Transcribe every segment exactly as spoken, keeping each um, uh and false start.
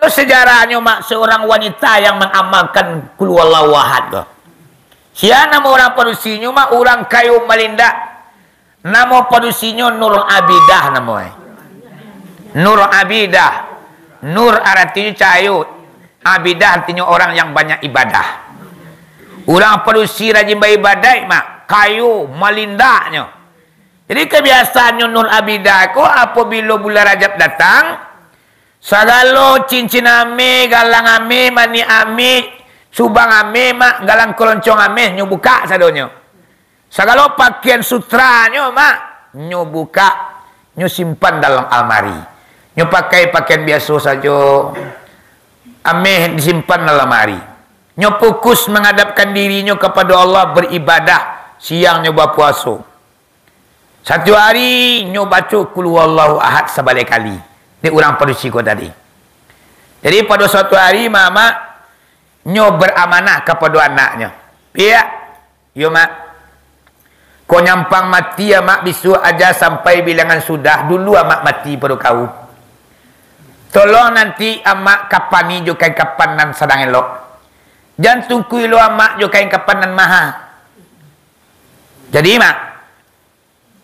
Sejarahnyo, Mak, seorang wanita yang mengamalkan Qul Huwallahu Ahad ko. Sia namo urang padusinyo, Mak, urang kayo malindak. Namo padusinyo Nur Abidah namo e. Nur Abidah. Nur aratinyo cahayo. Abidah aratinyo orang yang banyak ibadah. Urang padusi rajin baibadaik, Mak. Kayo, malindaknyo. Jadi, kebiasaannyo Nur Abidah ko, apabilo bulan Rajab datang, sagalo cincin ameh, galang ameh, manik ameh, subang ameh, Mak, galang koloncong ameh, nyo bukak sadonyo. Sagalo pakaian sutranyo, Mak, nyo bukak, nyo simpan dalam almari. Nyo pakai pakaian biaso sajo, ameh disimpan dalam lamari. Nyo fokus mangadapkan dirinyo kapado Allah, baribadah, siangnyo bapuaso. Satu ari nyo baco Qul Huwallahu Ahad sabaleh kali, dek urang padusi ko tadi. Jadi, pado suatu ari, Mak, nyo baramanah kapado anaknyo, "Piak, yo, Mak, kok nyampang mati Amak bisuak aja sampai bilangan sudah, dulu Amak mati pado kau. Tolong nanti Amak kapani jo kain kapan nan sadang elok. Jan tungkui lo Amak jo kain kapan nan maha." Jadi, Mak,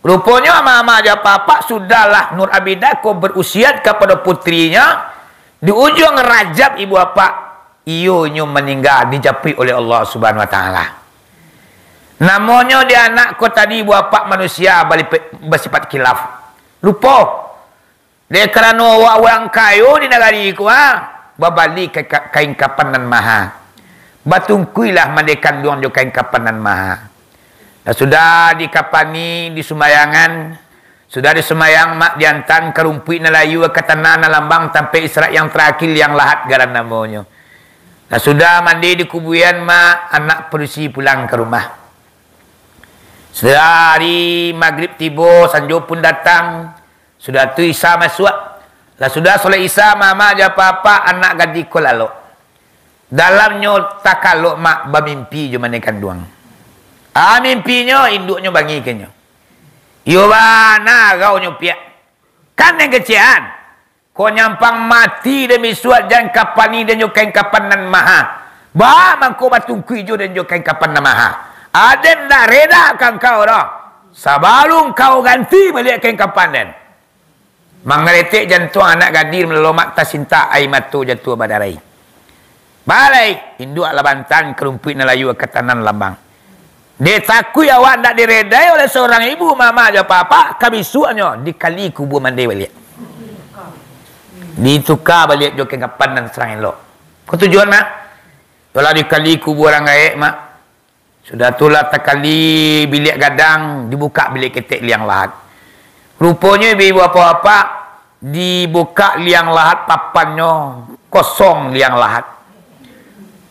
ruponyo amak-amak jo apak-apak, sudahlah Nur Abidah ko barusiat kapado putrinyo, di ujuang Rajab, ibu apak, iyo inyo maningga dijapuik oleh Allah Subhanahu Wa Taala. Namonyo di anak ko tadi, ibu apak, manusia balipe-, basifat khilaf. Lupo. Dek karano awak urang kayo di nagari ko, ha, babali ka-, ka-, kain kapan nan maha. Batungkuilah mandeh kanduang jo kain kapan nan maha. Lah sudah dikapani, disumbayangan, sudah disumbayang, mak, diantan ka rumpuik nan layu, ka tanah nan lambang, tampek Isra yang tarakhir, Liang Lahat garan namonyo. Lah sudah mandi dikubuian, mak, anak padusi pulang ka rumah. Sudah ari magrib tibo, sanjo pun datang, sudah tu Isya masuak. Lah sudah solat Isya, mama jo apak-apak, anak gadih ko lalok. Dalamnyo takalok, mak, bamimpi jo mandeh kanduang. Ah, mimpinyo, induaknyo bangih kanyo. Iyo bana araunyo, piak. Kan nan kecek an. Kok nyampang mati den bisuak, jan kapani den jo kain kapan nan maha. Baa mangko batungkuik jo den jo kain kapan nan maha? Aden ndak reda ka angkau doh. Sabalun kau ganti baliak kain kapan den. Mangaletek jantuang anak gadih malalomak, tasintak aia mato jatuah badarai. Balai, induak lah bantan ka rumpuik nan layu, ka tanah nan lambang. Dek takuik awak ndak diredai oleh saurang ibu, mama jo apak-apak, ka bisuaknyo dikali kubua mandeh baliak. Dituka baliak jo kain kapan nan sadang elok. Ko tujuan, mak? Yolah, dikali kubua urang gaek, mak. Sudah tu lah takali biliak gadang, dibukak biliak ketek Liang Lahat. Ruponyo, ibu-ibu, apak-apak, dibukak Liang Lahat papannyo, kosong Liang Lahat.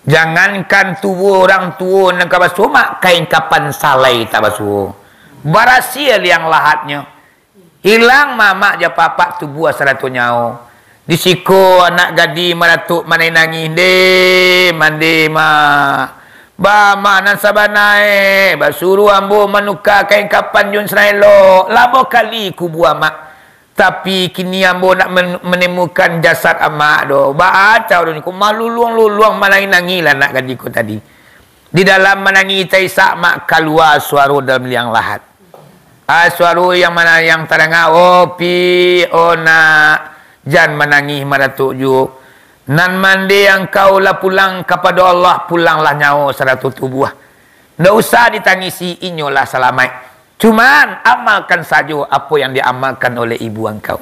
Jangankan tubuah urang tuo nan ka basuo, mak, kain kapan salai tabasuo. Barasiah Liang Lahatnyo. Ilang mamak jo apak-apak tubuah sarato nyawo. Di siko anak gadih maratok manangih-nangih, "Ndeh, mandeh, mak. Baa, mak, nan sabana e, basuruah ambo manuka kain kapan jo nan sadang elok. Lamo kali kubua amak. Tapi kini ambo ndak men-, manemukan jasad amak doh." Baa carano ko, maluluang-luluang manangih-nangih lah anak gadih ko tadi. Di dalam manangih taisak, mak, kalua suaro dalam Liang Lahat. Ah, suaro yang mana yang tadanga, "Oh, Pi, oh, Nak, jan manangih maratok juo. Nan mandeh angkau lah pulang kapado Allah, pulanglah nyawo sarato tubuah. Ndak usah ditangisi, inyo lah salamaik. Cuman, amalkan sajo apo yang diamalkan oleh ibu angkau."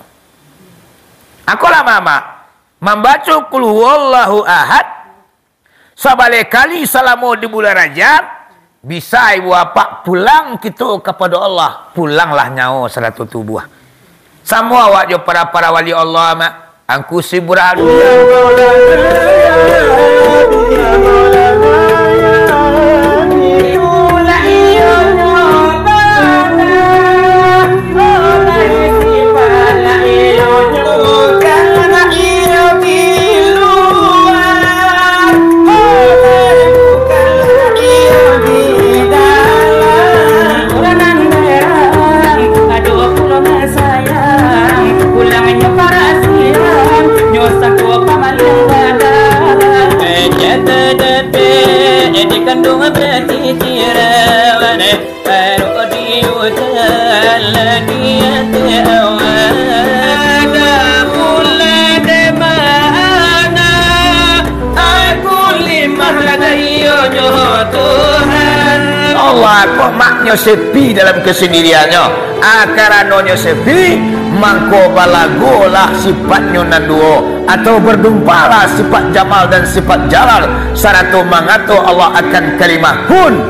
Akolah, mamak, mambaco Qul Huwallahu Ahad, sabaleh kali salamo di bulan Rajab, bisa ibu apak pulang kito kapado Allah, pulanglah nyawo sarato tubuah. Samo awak jo para-para wali Allah, mak. Angku si Burhan. Kanduang bacicirawan, baru diutan lah di ateh awak. Ada bulan di mana, aku limah lah dayonyo Tuhan. Allah ko maknyo sepi dalam kesendiriannyo. Ah, karanonyo sepi, mangko balagolah sifatnyo nan duo, atau berdumpalah sifat Jamal dan sifat Jalal, sarato mangato Allah akan kalimah kun.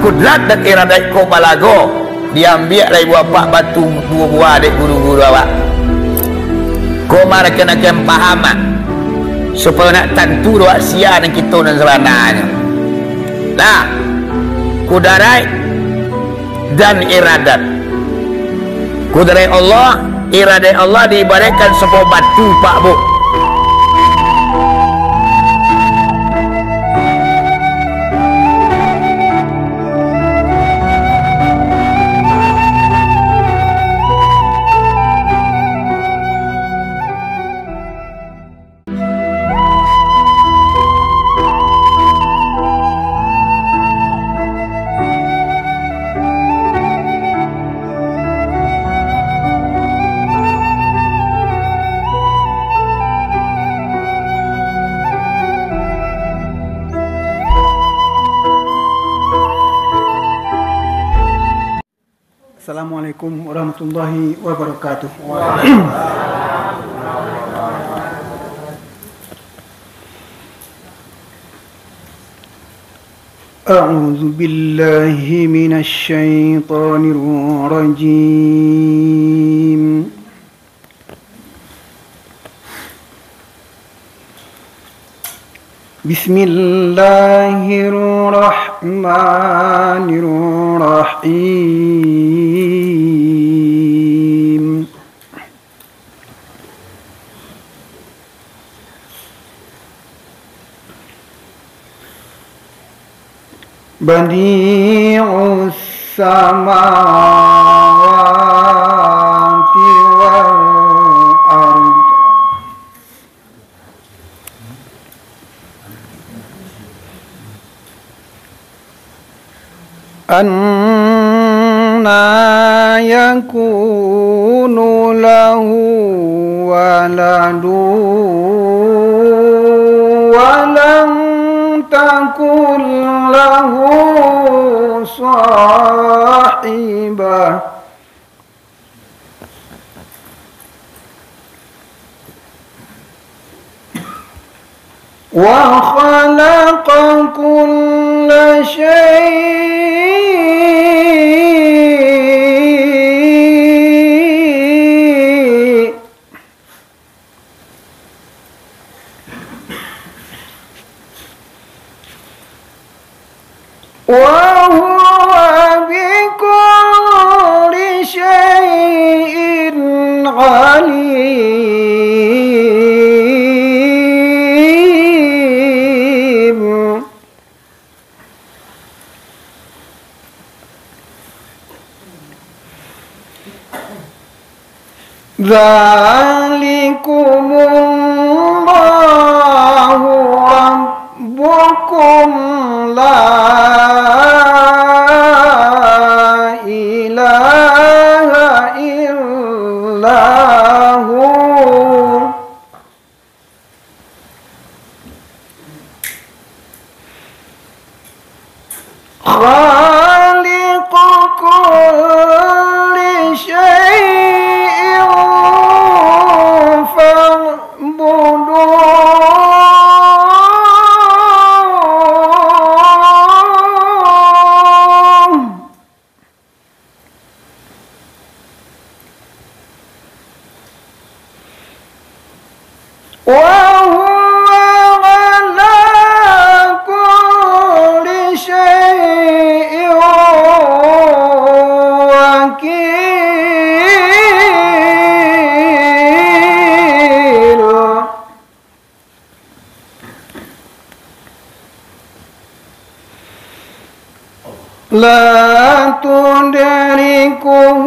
Kudrat dan iradat ko balago, diambiak lai buah apak batu duo buah dek guru-guru awak. Ko marekan-rekan paham, ah, supayo nak tantu doh sia nan kito nan sabananyo. Nah, kudaraik dan iradat. Kudaraik Allah, iradat Allah diibaratkan sabuah batu, Pak, Bu. Assalamualaikum warahmatullahi wabarakatuh. أعوذ بالله من الشيطان الرجيم. بسم الله الرحمن الرحيم. بديع السماوات والأرض. أنى يكون له ولد ولم تكن له صاحبة. وخلق كل شيء وهو بكل شيء عليم. ذلكم الله ربكم لا إله إلا هو. خالق كل شيء فاعبدوه. وهو على كل شيء وكيل. لا تدركه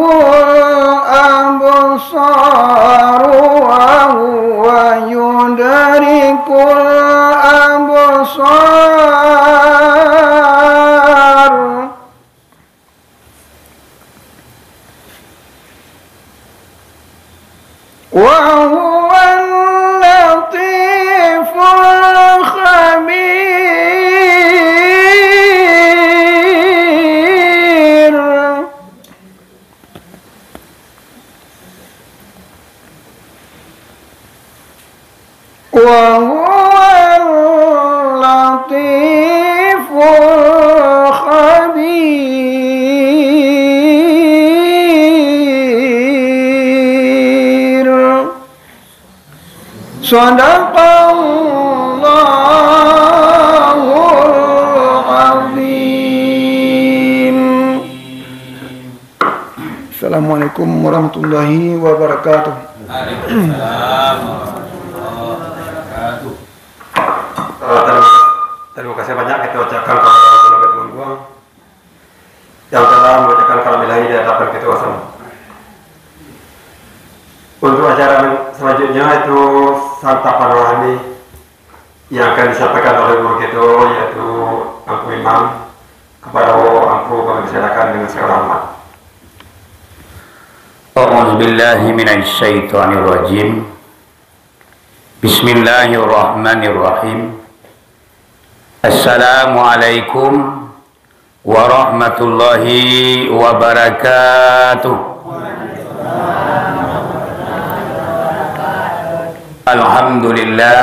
الأبصار وهو يدرك الأبصار. وهو اللطيف الخبير. وهو اللطيف الخبير. صدق الله العظيم. Assalamualaikum warahmatullahi wabarakatuh. Waalaikumsalam warahmatullahi wabarakatuh. Eh, terima, terima kasih banyak kita ucapkan kepada Tuan Guru Tuan Tuan yang telah mengucapkan kalam ilahi di hadapan kita bersama. Untuk acara men-, selanjutnya itu santapan rohani yang akan disampaikan oleh guru kita, yaitu Angku Imam, kepada Angku kami persilakan dengan segala hormat. أعوذ بالله من الشيطان الرجيم. بسم الله الرحمن الرحيم. السلام عليكم ورحمة الله وبركاته. الحمد لله.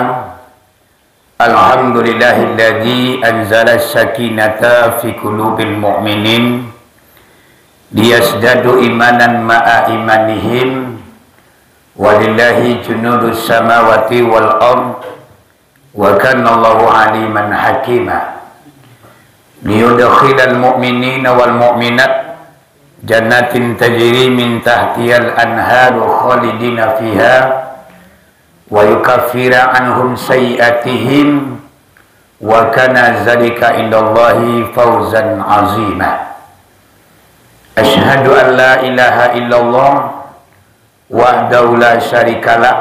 الحمد لله الذي أنزل السكينة في قلوب المؤمنين ليزدادوا إيمانا مع إيمانهم ولله جنود السماوات والأرض وكان الله عليما حكيما. ليدخل المؤمنين والمؤمنات جنات تجري من تحتها الأنهار خالدين فيها ويكفر عنهم سيئاتهم وكان ذلك عند الله فوزا عظيما. أشهد أن لا إله إلا الله وحده لا شريك له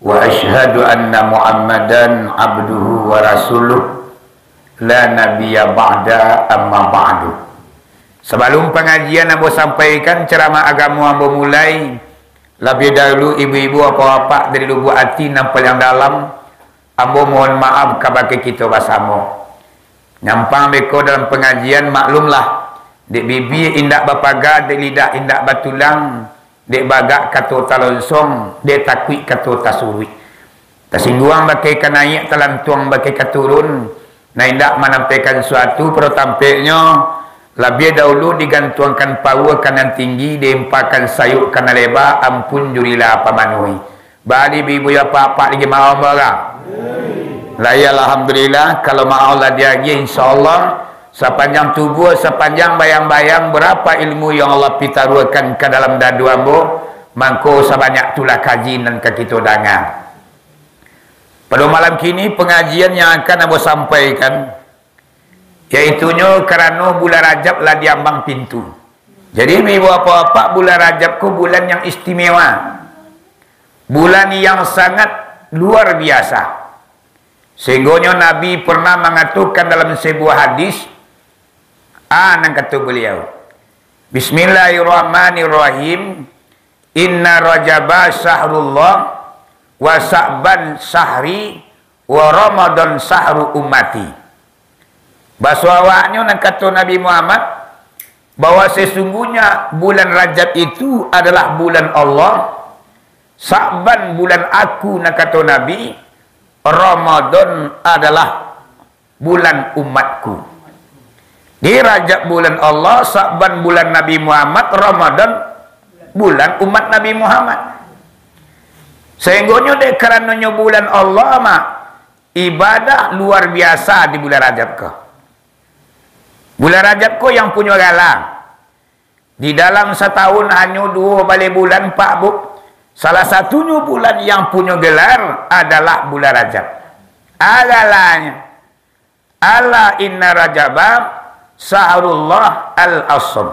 وأشهد أن محمدا عبده ورسوله لا نبي بعده أما بعد. Sabalum pangajian ambo sampaikan, caramah agamo ambo mulai, labiah dahulu ibu-ibu, bapak-bapak dari lubuak ati nan paliang dalam, ambo mohon maaf kabake kito basamo. Nyampang beko dalam pangajian, maklumlah, dek bibia indak bapaga, dek lidah indak batulang, dek bagak kato talonsong, dek takuik kato tasuruik. Tasingguang bakeh ka naiak, talantuang bakeh ka turun, nan indak manampaikan suatu pado tampeknyo, labiah dahulu digantuangkan paua ka nan tinggi, diimpakan sayuk ka nan leba, ampun jurilah pamanuhi. Bali ibu-ibu, bapak-bapak, lagi maaf bara. Lai, alhamdulillah, kalau maaf lah diagiah, insyaallah, sapanjang tubuah, sapanjang bayang-bayang, barapa ilmu yang Allah pitaruahkan ka dalam dado ambo, mangko sabanyak tulah kaji nan ka kito danga. Pado malam kini, pangajian yang akan ambo sampaikan, yaitunyo karano bulan Rajab lah di ambang pintu. Jadi, ibu-ibu, bapak-bapak, bulan Rajab ko bulan yang istimewa, bulan yang sangat luar biasa. Sehinggonyo Nabi pernah mangatokan dalam sebuah hadis, a, nan kato baliau, "Bismillahirrahmanirrahim. Inna Rajaba syahrullah, wa Sya'ban syahri, wa Ramadan syahru ummati." Baso awaknyo, nan kato Nabi Muhammad, bahwa sesungguhnya bulan Rajab itu adalah bulan Allah, Sya'ban bulan Aku, nan kato Nabi, Ramadan adalah bulan umatku. Di Rajab bulan Allah, Sya'ban bulan Nabi Muhammad, Ramadan bulan umat Nabi Muhammad. Sehinggonyo dek karanonyo bulan Allah, mak, ibadah luar biasa di bulan Rajab ko. Bulan Rajab ko yang punyo gala. Di dalam satahun hanyo duo baleh bulan, Pak, Bu. Salah satunyo bulan yang punyo gelar adalah bulan Rajab. A galanyo? "Ala inna Rajaba syahrullah al-asam."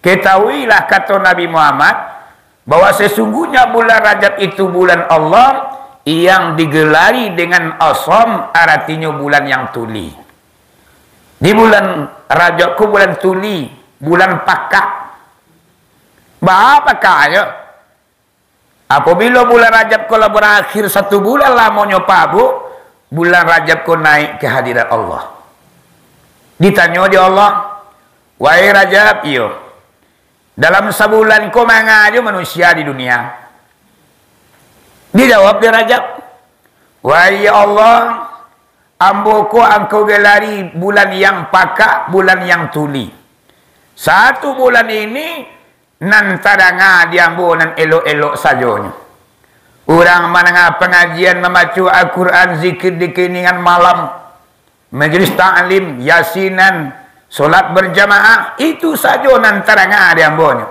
Ketahuilah, kato Nabi Muhammad, bahwa sesungguhnya bulan Rajab itu bulan Allah yang digelari dengan asam, aratinyo bulan yang tuli. Di bulan Rajab ko bulan tuli, bulan pakak. Baa pakaknyo? Apabilo bulan Rajab ko lah barakhir satu bulan lamonyo, Pak Bu, bulan Rajab ko naik ka hadirat Allah. Ditanyo dek Allah, "Wahai Rajab," iyo, "dalam sabulan ko manga jo manusia di dunia?" Dijawab dek Rajab, "Wahai ya Allah, ambo ko Angkau gelari bulan yang pakak, bulan yang tuli. Satu bulan ini nan tadanga di ambo nan elok-elok sajonyo. Urang mandanga pangajian, mambaco Al-Quran, zikir di keningan malam, majelis taklim, yasinan, solat berjamaah, itu sajo nan tadanga di ambonyo.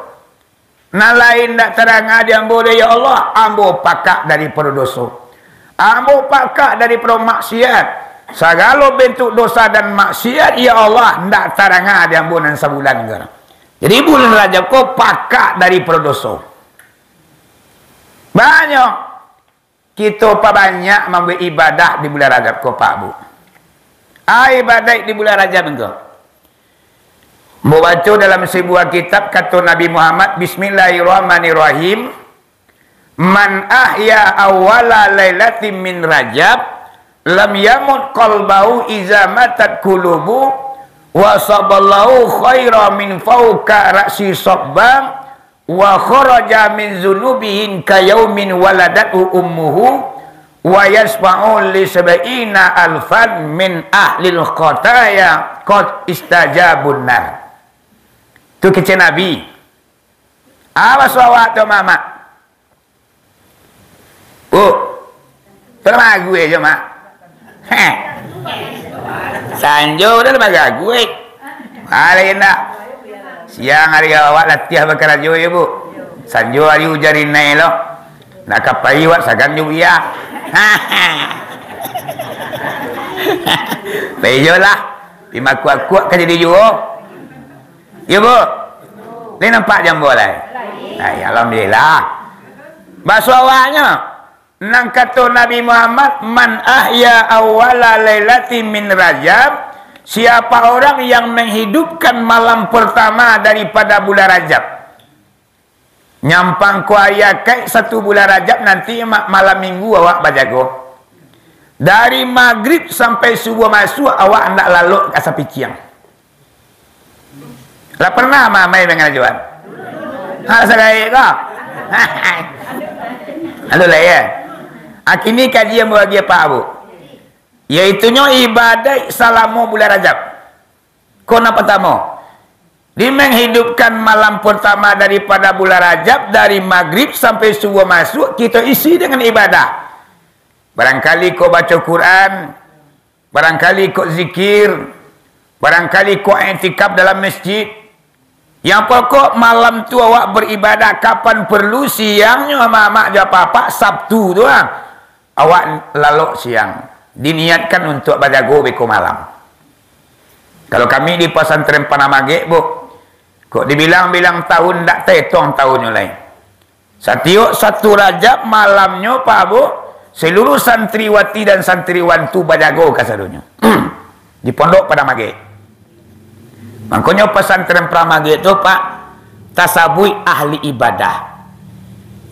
Nan lain ndak tadanga di ambo doh, ya Allah, ambo pakak daripado doso. Ambo pakak daripado maksiat. Sagalo bentuk dosa dan maksiat, ya Allah, ndak tadanga di ambo nan sabulan ko." Jadi, bulan Rajab ko pakak daripado doso. Banyak kito pabanyak mambuek ibadah di bulan Rajab ko, Pak Bu. A, ibadaik di bulan Rajab ko. Ambo baco dalam sabuah kitab, kato Nabi Muhammad, "Bismillahirrahmanirrahim. Man ahya awwala lailatin min Rajab, lam yamut qalbahu iza matat qulubu, wa saballahu khaira min fauqa ra'si sabba, wa kharaja min dzunubihi ka yaumin waladathu ummuhu, wa yasfa'u li sab'ina alfan min ahlil khataya qad istajabun nar." Tu kecek Nabi. Awas awak tu, Mamak. Oh, tu lah bagus jo, Mak. Heh. Sanjo tu lah bagus. Baliak indak? Siang hari awak latiah bakarajo, yo, Bu. Sanjo hari ujan rinai lo. Nak ka pai awak sagan jo buya. Pai jo lah. Pi makuak-kuak ka jadi juo. Yo, Bu? Lai nampak jo ambo lai? Lai, alhamdulillah. Baso awaknyo, nan kato Nabi Muhammad, "Man ahya awwala lailatin min Rajab," siapa orang yang menghidupkan malam pertama daripada bulan Rajab. Nyampang ko ari Akaik satu bulan Rajab nanti ma-, malam Minggu awak bajago. Dari magrib sampai subuah masuak, awak andak lalok ka sapiciang. Lah pernah ma-, main dengan ajuan? Ha, sagaik ko. Aduh lah, ya. Akini kaji yang bahagia, Pak Bu. Yaitunyo ibadat salamo bulan Rajab. Ko nan partamo, di menghidupkan malam pertama daripada bulan Rajab, dari magrib sampai subuah masuak, kito isi dengan ibadah. Barangkali ko baco Quran, barangkali ko zikir, barangkali ko iktikaf dalam masjid. Yang pokok malam tu awak beribadah kapan perlu, siangnyo amak-amak jo apak-apak, Sabtu tu lah. Awak lalok siang, diniatkan untuak bajago beko malam. Kalau kami di pasantren Padang Magek, Bu, kok dibilang-bilang tahun, ndak taetong tahunnyo lai. Satiok satu Rajab malamnyo, Pak Bu, seluruh santriwati dan santriwan tu bajago kasadonyo. Di pondok Padang Magek. Mangkonyo pasantren Padang Magek tu, Pak, tasabuik ahli ibadah.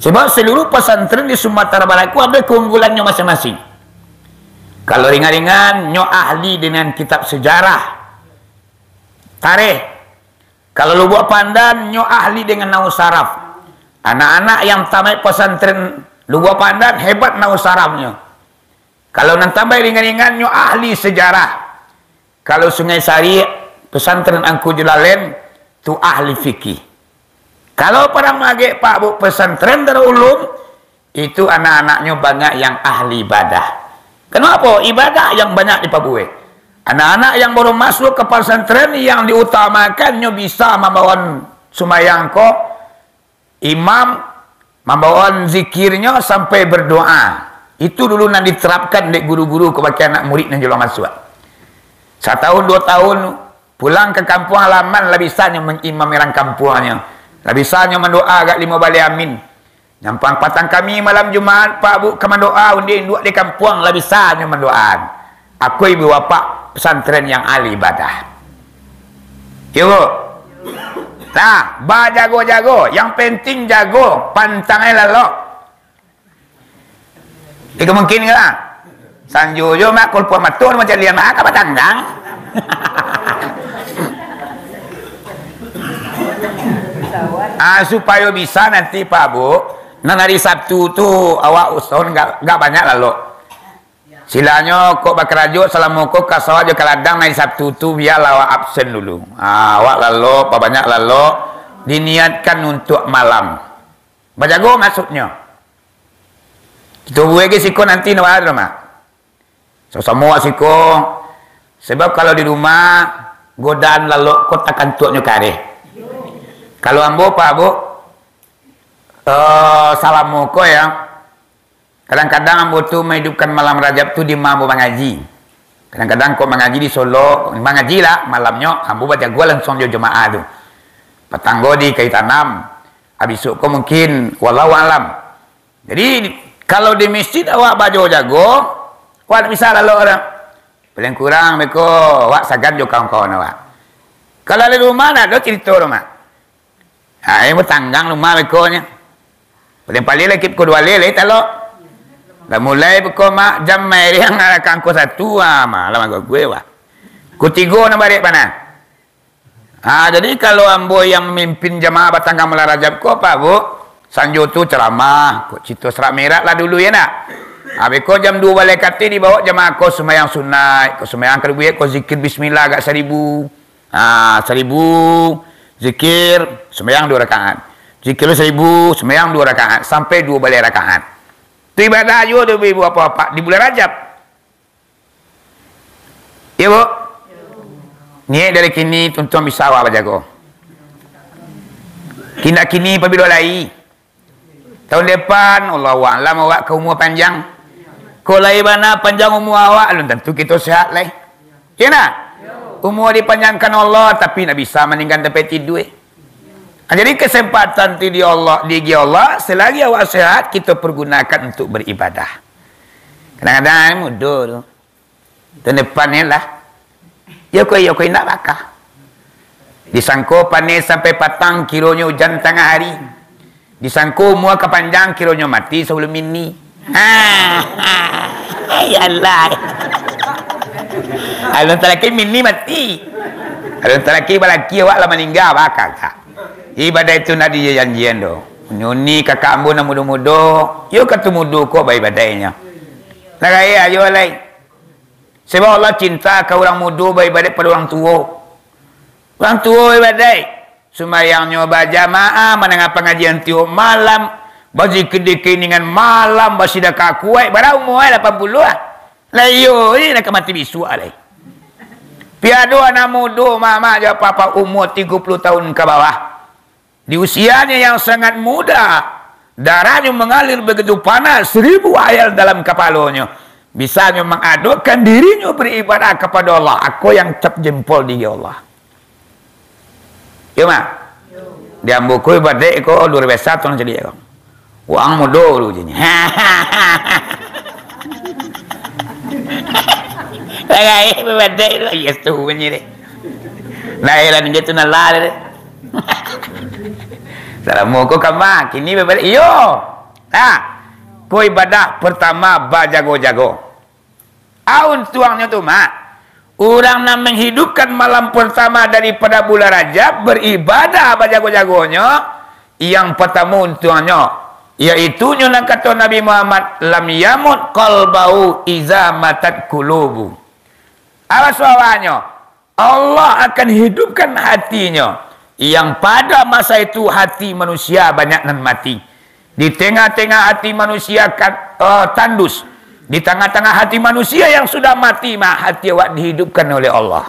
Sebab seluruh pasantren di Sumatera Barat tu ado keunggulannyo masing-masing. Kalau ringan-ringan, nyo ahli dengan kitab sejarah, tarikh. Kalau Lubuak Pandan, nyo ahli dengan nahwu saraf. Anak-anak yang tamaik pasantren Lubuak Pandan, hebat nahwu sarafnyo. Kalau nan tambaik ringan-ringan, nyo ahli sejarah. Kalau Sungai Sariak, pesantren Angku Julalen, tu ahli fikih. Kalau Padang Magek, Pak Bu, pesantren Darul Ulum, itu anak-anaknyo banyak yang ahli ibadah. Kenapa? Ibadah yang banyak dipabuek. Anak-anak yang baru masuk ke pesantren, yang diutamakannyo bisa mambaoan sumbayang ko, imam, mambaoan zikirnyo sampai berdoa. Itu dulu nan diterapkan dek guru-guru kabake anak murid nan jolong masuak. Satahun, duo tahun, pulang ka kampuang halaman, lah bisanyo mangimami urang kampuangnyo. Lah bisanyo mandoa agak limo baleh amin. Nyampang patang kami malam Jumaat, Pak Bu, ka mandoa, undiak induak di kampuang, lah bisanyo mandoaan. Aku ibu bapak pesantren yang ahli ibadah. Yo, Bu? Nah, bajago-jago. Yang penting jago, pantang ai lalok. Iko mungkin ka? Sanjo jo mak kulpuah mato macam lian mak ka batanggang. Ah, supayo bisa nanti, Pak Bu, nan hari Sabtu tu awak usahoan gak, gak banyak lalok. Silanyo kok bakarajo salamo ko ka sawah jo ka ladang, nan hari Sabtu tu bialah awak absen dulu. Ah, awak lalok, pabanyak lalok, diniatkan untuak malam. Bajago maksudnyo. Kito buek ge siko nanti no baa tu, Mak. Samo-samo wak siko. Sebab kalau di rumah, godaan lalok ko takantuaknyo kareh. Kalau ambo, Pak Bu, eh, salamo ko ya, kadang-kadang ambo tu mahidupkan malam Rajab tu di ma ambo mangaji. Kadang-kadang kok mangaji di Solok, mangaji lah, malamnyo ambo bajago langsuang jo jamaah tu. Patang ko di Kayu Tanam, abih isuak ko mungkin, wallahu alam. Jadi, kalau di masjid awak bajago-jago, awak ndak bisa lalok dah. Paling kurang beko, awak sagan jo kawan-kawan awak. Kalau di rumah, ndak ado carito tu, Mak. Ha, eh, batanggang rumah beko nyo. Paling-paling lai pukua duo baleh lai talok. Lah mulai beko, Mak, jam mairiang rakaat ko satu, ah, malam agak gue, Mak. Pukua tigo nak barek panah. Ha, jadi kalau ambo yang mamimpin jamaah batanggang malam Rajab ko, Pak Bu, sanjo tu ceramah, kok carito serak merak lah dulu, ya ndak? Habis ko jam duo baleh kateh dibawa jamaah ko sumbayang sunat, ko sumbayang ka dibuek ko zikir bismillah agak saribu. Ha, saribu, zikir, sumbayang duo rakaat. Zikir saribu, sumbayang duo rakaat, sampai duo baleh rakaat. Tu ibadah juo tu, ibu-ibu, bapak-bapak, di bulan Rajab. Iyo, Bu? Niaik dari kini, tuntuang bisa awak bajago. Kini-kini pabilo lai. Tahun depan, Allahu a'lam awak ka umua panjang. Kok lai bana panjang umua awak, alun tantu kito sehat lai. Iyo ndak? Umua dipanjangkan Allah, tapi ndak bisa maninggan tampek tidua. Ha, jadi kesempatan tu di Allah, di Allah, selagi awak sehat, kito pergunakan untuk beribadah. Kadang-kadang mudo tu. Tahun depan ni lah. Iyo ko, iyo ko, indak baka. Disangko paneh sampai patang, kironyo ujan tangah hari. Disangko umua ka panjang, kironyo mati sabalun mini. Ha, ha. Ya Allah. Alun talaki mini mati. Alun talaki balaki awak lah maningga, baka ka. Ibadah itu ndak dijanjian doh. Nyuni kakak ambo nan mudo-mudo, iyo ka tu mudo ko baibadahnyo. Lah gaya ajo lai. Sebab Allah cinta ka urang mudo baibadaik pado urang tuo. Urang tuo baibadaik, sumbayangnyo bajamaah, mandanga pangajian tiok malam, bazikir di kiningan malam, basidakah kuaik, bara umua lapan puluah lah. Lah iyo, ini nak ka mati bisuak lai. Piado anak mudo, mamak jo apak-apak umua tigo puluah tahun ka bawah. Di usianya yang sangat muda, darahnya mengalir begitu panas, seribu hayal dalam kapalonyo. Bisanyo mengadukkan dirinyo beribadah kepada Allah. Ako yang cap jempol di Allah. Yo, Mak? Di ambo ko ibadah ko luar biasa tu nan caliak ko. Urang mudo dulu je. Lagai ibadah tu, yes tu bunyi deh. Nah, elan dia tu nalar deh. Salamo ko kama, kini babalik. Iyo. Nah, ko ibadah pertama bajago-jago. Aun tuangnyo tu, Mak. Urang nan menghidupkan malam pertama daripada bulan Rajab, beribadah bajago-jagonyo, yang pertama untuangnyo, yaitunyo nan kato Nabi Muhammad, "Lam yamut qalbahu iza matat qulubu." Awas wawahnyo, Allah akan hidupkan hatinyo, yang pada masa itu hati manusia banyak nan mati. Di tengah-tengah hati manusia kan, eh, tandus. Di tangah-tangah hati manusia yang sudah mati, mah hati awak dihidupkan oleh Allah.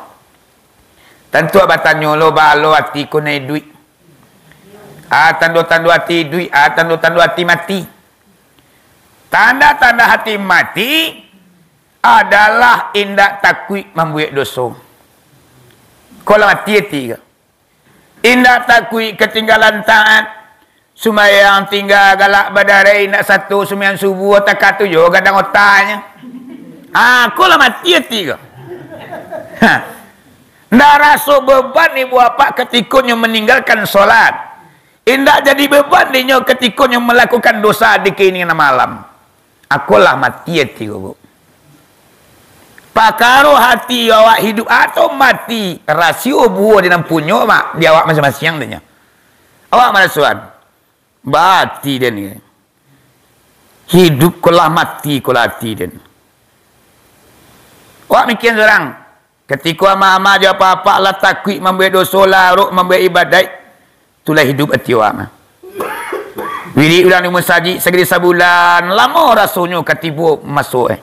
Tantu awak batanyo, "Lo baa lo hati ko nan iduik? Ah, tando-tando hati iduik, ah, tando-tando hati mati." Tanda-tanda hati mati adalah indak takuik mambuek doso. Ko lah mati ati ko. Indak takuik katinggalan taat. Sumbayang tingga galak badarai, indak sato sumbayang subuah, takah tu jo gadang otaknyo. Ah, ko lah mati ati ko. Ha. Ndak raso beban ibu apak katikonyo maninggalkan solat. Indak jadi beban dinyo katikonyo malakukan dosa di kini malam. Ako lah mati ati ko, Bu. Pakaro hati awak hidup atau mati, rasio buah di nan punyo, Mak, di awak masiang-masiang, tanyo. Awak marasoan, bati den ni. Hidup ko lah, mati ko lah ati den. Awak mikia surang, katiko ama-ama jo apak-apak lah takuik mambuek doso, lah arok mambuek ibadaik, tu lah hidup ati awak mah. Wirik urang di musajik sakali sabulan, lamo rasonyo ka tibo maso, eh.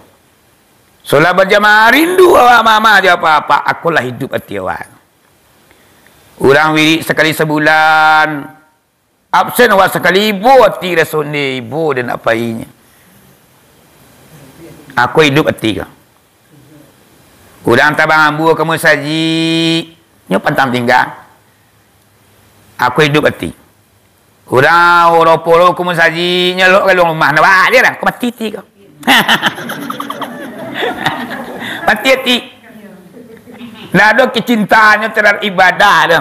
Solat bajamaah, rindu awak ama-ama jo apak-apak, ako lah hidup ati awak. Urang wirik sakali sabulan, absen awak sakali, ibo ati raso nde, ibo den nak painyo. Ako hidup ati ko. Urang tabang ambu ka musajik, nyo pantang tingga. Ako hidup ati. Urang oro-poro ka musajik, nyo lok ka dalam rumah, nak baa je lah, ako mati ati ko. Mati ati. Ndak ado kecintaannyo terhadap ibadah tu.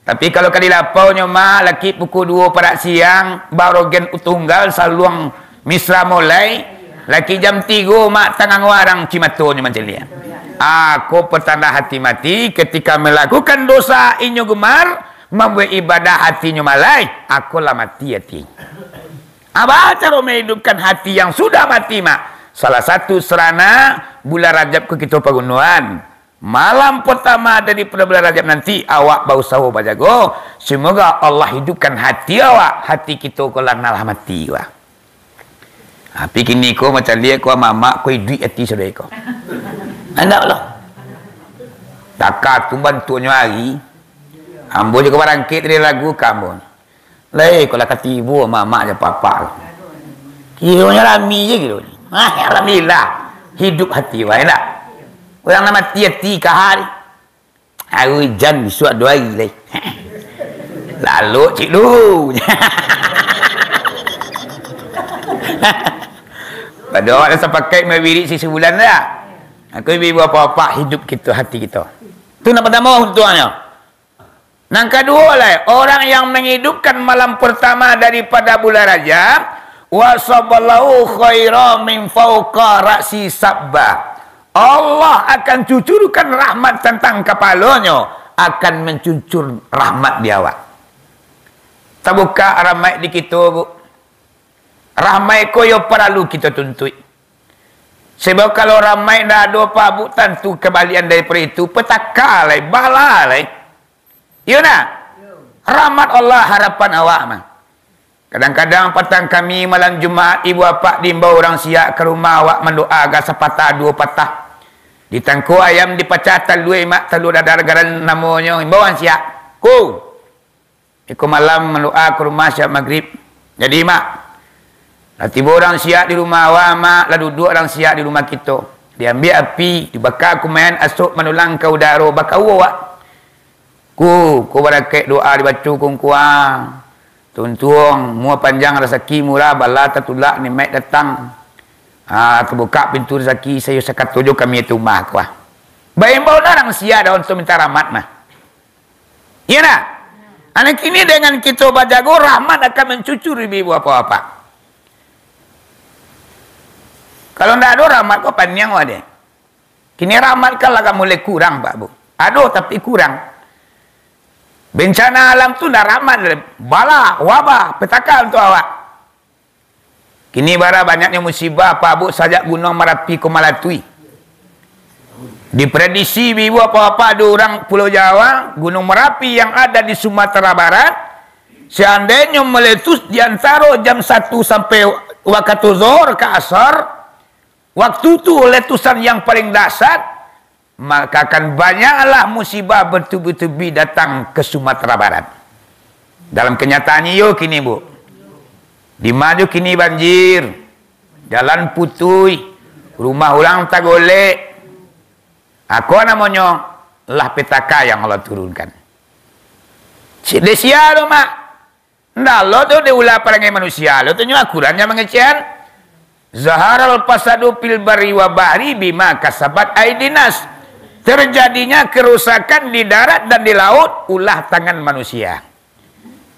Tapi kalau ka di lapaunyo, Mak, laki pukul duo parak siang, barogen tunggal, saluang misra molai, laki jam tigo, Mak, tangan warang cimatonyo mancaliak. Ako petanda hati mati, ketika melakukan dosa inyo gemar, mambuek ibadah hatinyo malai, ako lah mati ati. Apa caro mahidupkan hati yang sudah mati, Mak? Salah satu sarana bulan Rajab ko kito pagunoan. Malam pertama daripada bulan Rajab nanti, awak bausaho bajago, semoga Allah hidupkan hati awak, hati kito ko lah nan lah mati ko. Tapi kini ko macaliak ko, ama-ama ko iduik ati sudah ko. Andak lah. Taka tu bantuaknyo hari. Ambo juo barangkek tadi lagu ka ambo. Lai, ko lah ka tibo ama-ama jo apak-apak. Kironyo rami je kironyo. Ah, alhamdulillah. Hidup hati wak, ndak? Urang nan mati ati ka hari. Hari jan bisuak duo hari lai. Lalok cik lu. Pado awak lah sapakaik mawirik sabulan dah. Aku ibu-ibu apak-apak hidup kito, hati kito. Tu nan partamo untuangnyo. Nan kaduo lai, orang yang menghidupkan malam pertama daripada bulan Rajab, wasaballahu khaira min fauqa ra'si sabba. Allah akan cucurkan rahmat tantang kapalonyo, akan mencucur rahmat di awak. Tabukak rahmat di kito, Bu. Rahmat ko yo paralu kito tuntuik. Sebab kalau rahmat ndak ado, Pak, Bu, tantu kabalian daripado itu, petaka lai, bala lai. Iyo ndak? Rahmat Allah harapan awak mah. Kadang-kadang patang kami malam Jumaat, ibu apak diimbau urang Siak ka rumah awak mandoa agak sapatah duo patah. Ditangko ayam, dipacah talua, Mak, talua dadar garan namonyo, imbau urang Siak. Ko. Iko malam mandoa ka rumah Siak Magrib. Jadi, Mak, lah tibo urang Siak di rumah awak, Mak, lah duduak urang Siak di rumah kito. Diambiak api, dibaka kumayan, asok manulang ka udaro, bakaua awak. Ku, ku barakaik doa dibaco kungkuang. Tuntuang, umua panjang, rasaki murah, bala tatulak, nikmat datang. Ah, tabukak pintu rasaki, sayo sakato jo kami ati rumah ko, ah. Baimbau lah urang Siak dah untuak minta rahmat mah. Iyo ndak? Anak kini dengan kito bajago, rahmat akan mancucur, ibu-ibu, apak-apak. Kalau ndak ado rahmat ko, paniang wak deh. Kini rahmat kan lah agak mulai kurang, Pak, Bu. Ado, tapi kurang. Bencana alam tu ndak rahmat, bala, wabah, petaka untuak awak. Kini bara banyaknyo musibah, Pak, Bu, sajak Gunuang Marapi ko malatui. Diprediksi, ibu-ibu, apak-apak, dek urang Pulau Jawa, Gunuang Marapi yang ada di Sumatera Barat, seandainyo meletus di antaro jam satu sampai wakatu Zohor ka Asar, waktu tu letusan yang paling dahsyat, maka akan banyaklah musibah bertubi-tubi datang ke Sumatera Barat. Dalam kenyataannyo iyo kini, Bu. Dima jo kini banjir, jalan putuih, rumah urang tagolek. Ako namonyo lah petaka yang Allah turunkan. Si-, dek sia tu, Mak? Ndak lo tu dek ulah parangai manusia lo tu, nyo akurannyo mangecekan. Zaharal fasadu fil barri wa bahri bima kasabat aidinas. Terjadinya kerusakan di darat dan di laut, ulah tangan manusia.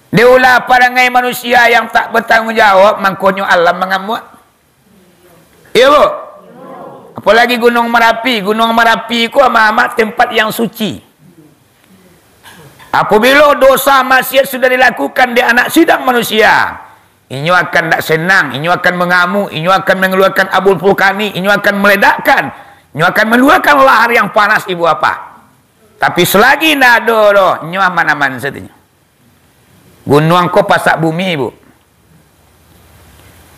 Dek ulah parangai manusia yang tak bertanggung jawab, mangkonyo alam mangamuak. Iyo, Bu? Apolagi Gunuang Marapi. Gunuang Marapi ko amak-amak tempat yang suci. Apobilo dosa maksiat sudah dilakukan dek anak sidang manusia, inyo akan dak senang, inyo akan mangamuk, inyo akan mangaluakan abu vulkanik, inyo akan maledakkan, inyo akan maluakan lahar yang panas, Ibu Bapak. Tapi salagi ndak ado doh, inyo aman-aman sajo. Gunuang ko pasak bumi, Bu.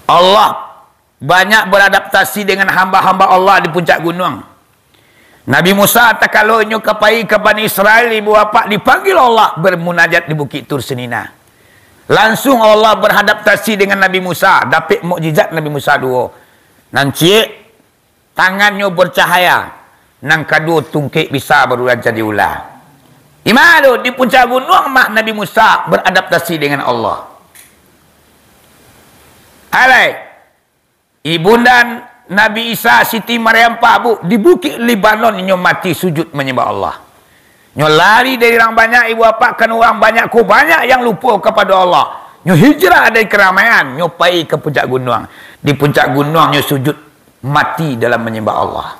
Allah banyak beradaptasi dengan hamba-hamba Allah di puncak gunuang. Nabi Musa, takalo inyo ka pai ka Bani Israel, Ibu Bapak, dipanggil Allah bermunajat di Bukik Tur Sinina. Langsung Allah beradaptasi dengan Nabi Musa, dapek mukjizat Nabi Musa duo. Nan ciek, tangannyo bercahaya, nan kaduo tungkek bisa barubah jadi ula. Di ma tu? Di puncak gunuang mah Nabi Musa beradaptasi dengan Allah. Alai, ibunda Nabi Isa, Siti Maryam, Pak Bu, di Bukik Libanon inyo mati sujud manyambah Allah. Nyo lari dari urang banyak, Ibu Bapak, kan urang banyak ko banyak yang lupo kapado Allah. Nyo hijrah dari karamaian, nyo pai ka puncak gunuang. Di puncak gunuang nyo sujud mati dalam manyambah Allah.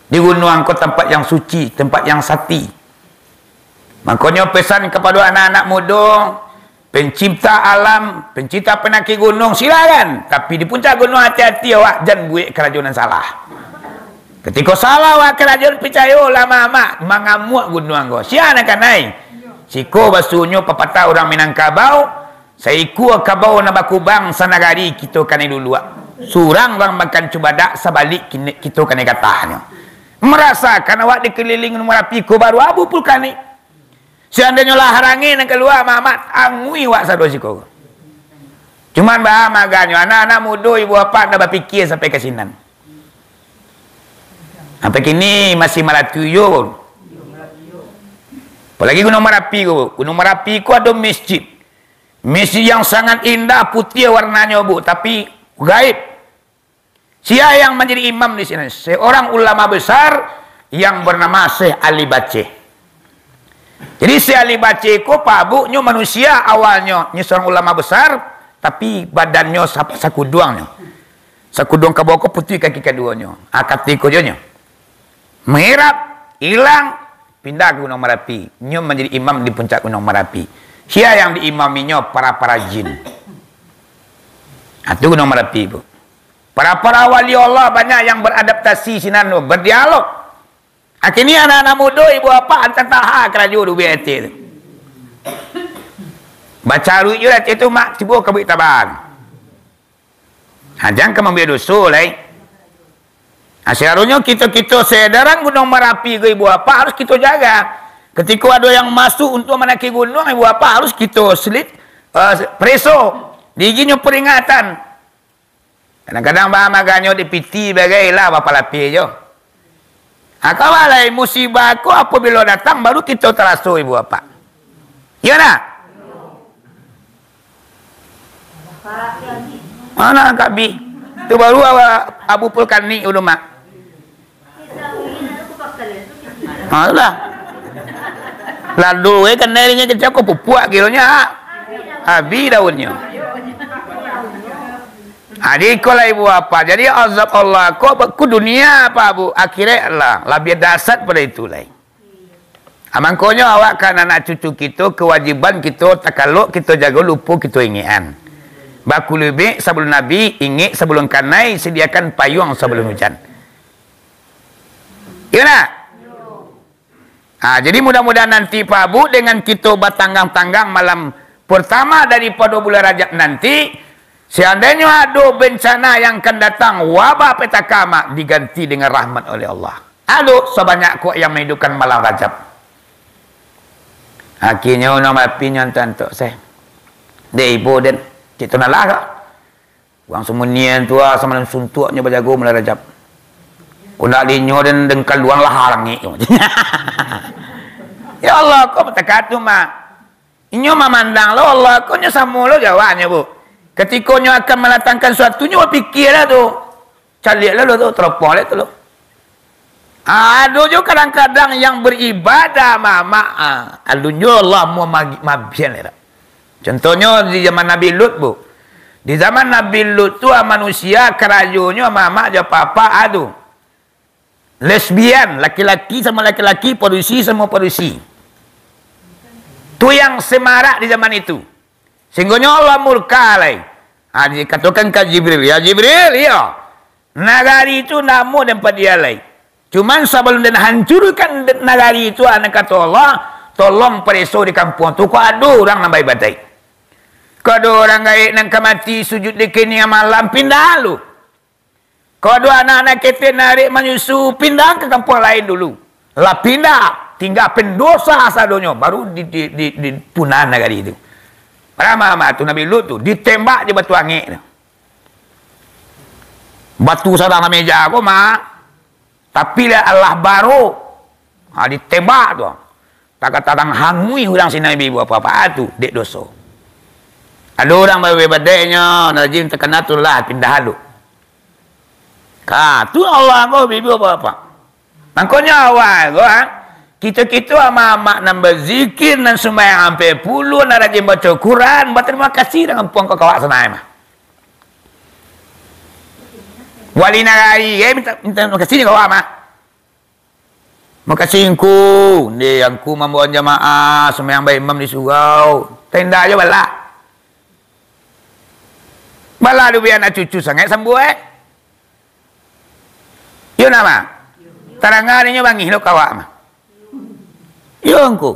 Di gunuang ko tempat yang suci, tempat yang sati. Makonyo pesan kapado anak-anak mudo, pencipta alam, pencipta pandaki gunuang, silakan. Tapi di puncak gunuang hati-hati awak, jan buek karajo nan salah. Katiko salah awak karajo, picayolah, mamak, mangamuak gunuang ko. Sia nan kanai? Siko basunyo papatah urang Minangkabau, saikua kabau nan bakubang sanagari kito kanai luluak. Surang urang makan cubadak, sabalik kini-, kito kanai gatahnyo. Marasakan awak dikelilingi Marapi ko baru abu vulkanik. Seandainyo lah rangeh nan kalua, mamak, anguih wak sado siko. Cuman baa maganyo, anak-anak mudo, Ibu Bapak, ndak bapikia sampai ka sinan. Sampai kini masih malatuih juo. Apolagi Gunuang Marapi ko. Gunuang Marapi ko ado masjid. Masjid yang sangat indah, putiah warnanyo, Bu, tapi gaib. Sia yang manjadi imam di sinan? Seorang ulama besar yang bernama Syekh Ali Baceh. Jadi, Syekh Ali Baceh ko, Pak Bu, nyo manusia awalnyo, nyo seorang ulama besar, tapi badannyo sa-, sakuduang nyo. Sakuduang ka bawah ko putuih kaki kaduonyo. Ah, katiko juo nyo. Mairab, ilang, pindah ka Gunuang Marapi. Nyo manjadi imam di puncak Gunuang Marapi. Sia yang diimaminyo? Para-para jin. Ah, tu Gunuang Marapi, Bu. Para-para wali Allah banyak yang beradaptasi sinan tu, berdialog. Akhirnyo anak-anak mudo, Ibu Bapak, antah taha karajo di B T tu. Bacaruik juo lah tu, Mak, cubo ka buek tabang. Ha, jan ka mambuek doso lai. Ha, seharusnyo kito-kito sedaran Gunuang Marapi ko, Ibu Bapak, harus kito jaga. Katiko ado yang masuk untuak mandaki gunuang, Ibu Bapak, harus kito selit, eh, pareso. Diiginnyo peringatan. Kadang-kadang baa maganyo di piti bagai lah, bapalapeh jo. Ha, kawa lai musibah ko apobilo datang, baru kito taraso, Ibu Bapak. Iyo ndak? Mana kabi? Tu baru awa-, abu vulkanik dulu, Mak. Ha, tu lah. Lado, eh, kanai inyo kecek ko pupuak kironyo, ah. Habih daunnyo. Ha, jadi iko lah, Ibu Bapak. Jadi azab Allah ko, ko dunia, Pak Bu, akhirat lah. Labiah dahsyat pada itu lai. Ha, mangkonyo awak kan anak cucu kito, kewajiban kito, takalok kito jago, lupo kito ingekan. Bakulibek sabalun habih, ingek sabalun kanai, sadiakan payuang sabalun hujan. Iyo ndak? Ha, jadi mudah-mudahan nanti, Pak Bu, dengan kito batanggang-tanggang malam pertama daripado bulan Rajab nanti, seandainyo ado bencana yang akan datang, wabah petaka, Mak, diganti dengan rahmat oleh Allah. Ado sabanyak ko yang mahidupkan malam Rajab. Akhirnyo, nang api nyo antok-antok, seh. Dek ibo den, cik tu nalah ko. Urang Sumunian tu, ah, samalam suntuaknyo bajago malam Rajab. Kok ndak dinyo den, den kaluang lah langik. Ya Allah, kok bataka tu, Mak? Inyo mamandang lo Allah ko nyo samo lo jawahnyo, Bu. Katiko nyo akan mandatangkan suatu, nyo bapikia lah tu. Caliak lah lo tu, teropong lah tu lo. Ah, ado jo kadang-kadang yang beribadah, Mak, Mak, ah, alun jo Allah mau magi-, mabian lah. Contohnyo di zaman Nabi Lut, Bu. Di zaman Nabi Lut tu, ah, manusia karajonyo mamak jo apak-apak, ah, tu. Lesbian, laki-laki samo laki-laki, padusi samo padusi. Tu yang semarak di zaman itu. Sehinggonyo Allah murka lai. Ha, dikatokan ka Jibril, "Ya Jibril, iyo. Nagari tu ndak amuah den padiah lai. Cuman sabalun den hancurkan de-, nagari tu, ha, nan kato Allah, tolong pareso di kampuang tu, kok ado urang nan baibadaik. Kok ado urang gaek nan ka mati sujuik di kini malam, pindah lu. Kok ado anak-anak ketek nan arek manyusu, pindah ka kampuang lain dulu. Lah pindah, tingga pendosa sadonyo, baru di, di, di, dipunah nagari tu." Padahal mamak tu, Nabi Lut tu, ditembak jo batu angek tu. Batu sadang sameja ko, mak. Tapi lah Allah baro. Ha, ditembak tu. Takah tadang hanguih urang sinan, ibu-ibu apak-apak, tu dek doso. Ado urang babadaiknyo, rajin takana tu lah, pindah dulu. Ka, tu Allah ko, ibu-ibu apak-apak. Mangkonyo awal ko, ha, kito-kito amak-amak nan bazikir, nan sumbayang ampek puluah, nan rajin baco Quran, batarimo kasih dengan puang ka awak sanai mah. Wali nagari, eh, minta, minta tarimo kasih dengan awak mah. "Makasih Ngku, ndeh Ngku mambawa jamaah, sumbayang baimam di surau." Tenda jo balah. Balah dubian acucu sangaik sambuah, eh. Iyo nama? Taranga dinyo bangih lo kawak mah. Iyo Ngku.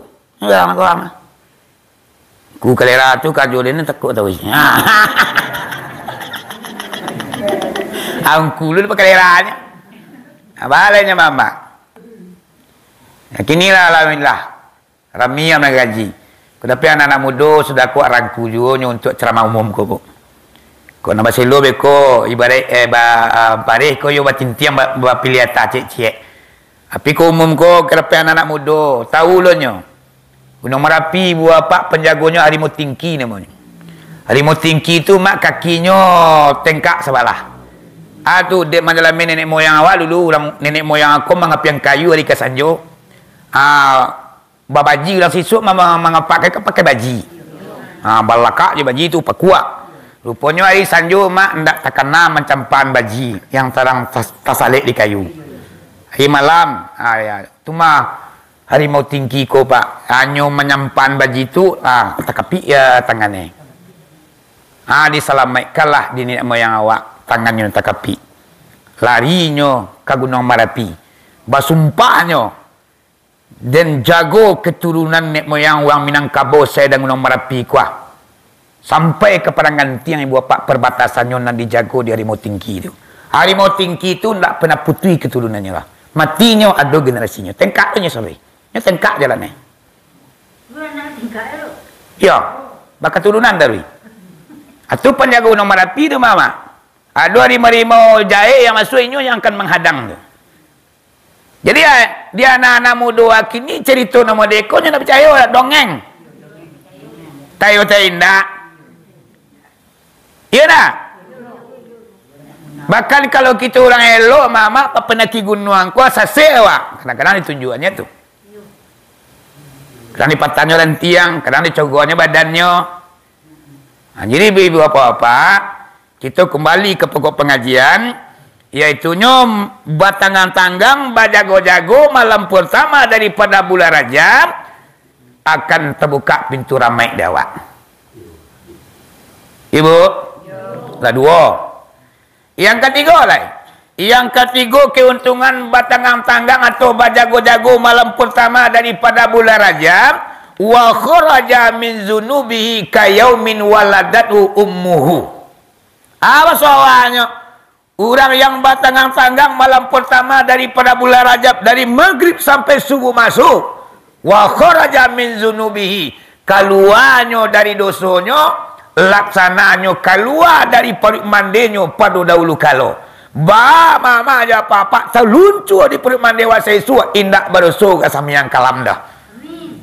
Iyo nama kawak mah. Ku kalera tu kajo den takuik tahu isi. Angku lu pakaleranya. Nah, balainya mamak. Nah, kini lah, alhamdulillah. Rami yang mangaji. Ko dapek anak-anak mudo sudah ko rangku juo nyo untuak ceramah umum ko, Bu. Ko nan baselo beko, ibaraik, eh, ba, ah, bareh ko yo batintiang ba, bapiliah atah ciek-ciek. Tapi ko umum ko, ka dapek anak-anak mudo, tahu lo nyo. Gunung Marapi, buah apak, panjagonyo Harimau Tingki namonyo. Harimau Tingki tu, mak, kakinyo tengkak sabalah. Ah, tu, dek manjalamai nenek moyang awak dulu, urang nenek moyang ko mangapiang kayu ari ka sanjo. Ah, babaji urang sisuak ma-, ma-, mangapak ka pakai baji. Ha, balakak jo baji tu, pakuak. Ruponyo ari sanjo, mak, ndak takana mancampaan baji yang sadang tas-, tasalek di kayu. Ari malam, ha, ya, tu mah Harimau Tingki ko, Pak, hanyo manyampaan baji tu, ha, takapik ya tangannyo. Ha, disalamaikkanlah di nenek moyang awak, tangannyo takapik. Larinyo ka Gunung Marapi. Basumpahnyo, den jago keturunan nek moyang urang Minangkabau sae dan Gunung Marapi ko, ah. Sampai ka Padang Gantiang, ibu apak, perbatasannyo nan dijago di Harimau Tingki tu. Harimau Tingki tu ndak pernah putuih keturunannyo lah. Matinyo ado generasinyo. Tengkak tu nyo sampai. Nyo tengkak jalannyo. Iyo. Bakaturunan taruih. Atu panjago Gunung Marapi tu, Mamak. Ado harimau-harimau jahek yang masuak, inyo yang akan manghadang tu. Jadi, ah, di anak-anak mudo kini carito nan model ko nyo ndak picayo, dongeng. Tayo-tayo indak. Iyo ndak? Bahkan kalau kito urang elok, Mamak, papandaki gunuang ko sasek awak. Kadang-kadang ditunjuakannyo tu. Kadang dipatannyo rantiang, kadang dicogokannyo badannyo. Nah, jadi ibu-ibu, bapak-bapak, kito kumbali ka pokok pangajian, yaitunyo batanggang-tanggang, bajago-jago malam partamo daripado bulan Rajab, akan tabukak pintu rahmat dek awak. Ibu? Lah duo. Yang katigo lai. Yang katigo, keuntungan batanggang-tanggang atau bajago-jago malam partamo daripado bulan Rajab, wa kharaja min dzunubihi ka yaumin waladathu ummuhu. Apo sawahnyo? Urang yang batanggang-tanggang malam partamo daripado bulan Rajab, dari magrib sampai subuh masuk, wa kharaja min dzunubihi, kaluanyo dari dosonyo, laksananyo kalua dari paruik mandenyo pado dahulu kalo. Ba, Mamak jo Apak-apak, taluncua di paruik mande awak saisuak, indak badoso ka sambayang kalam doh.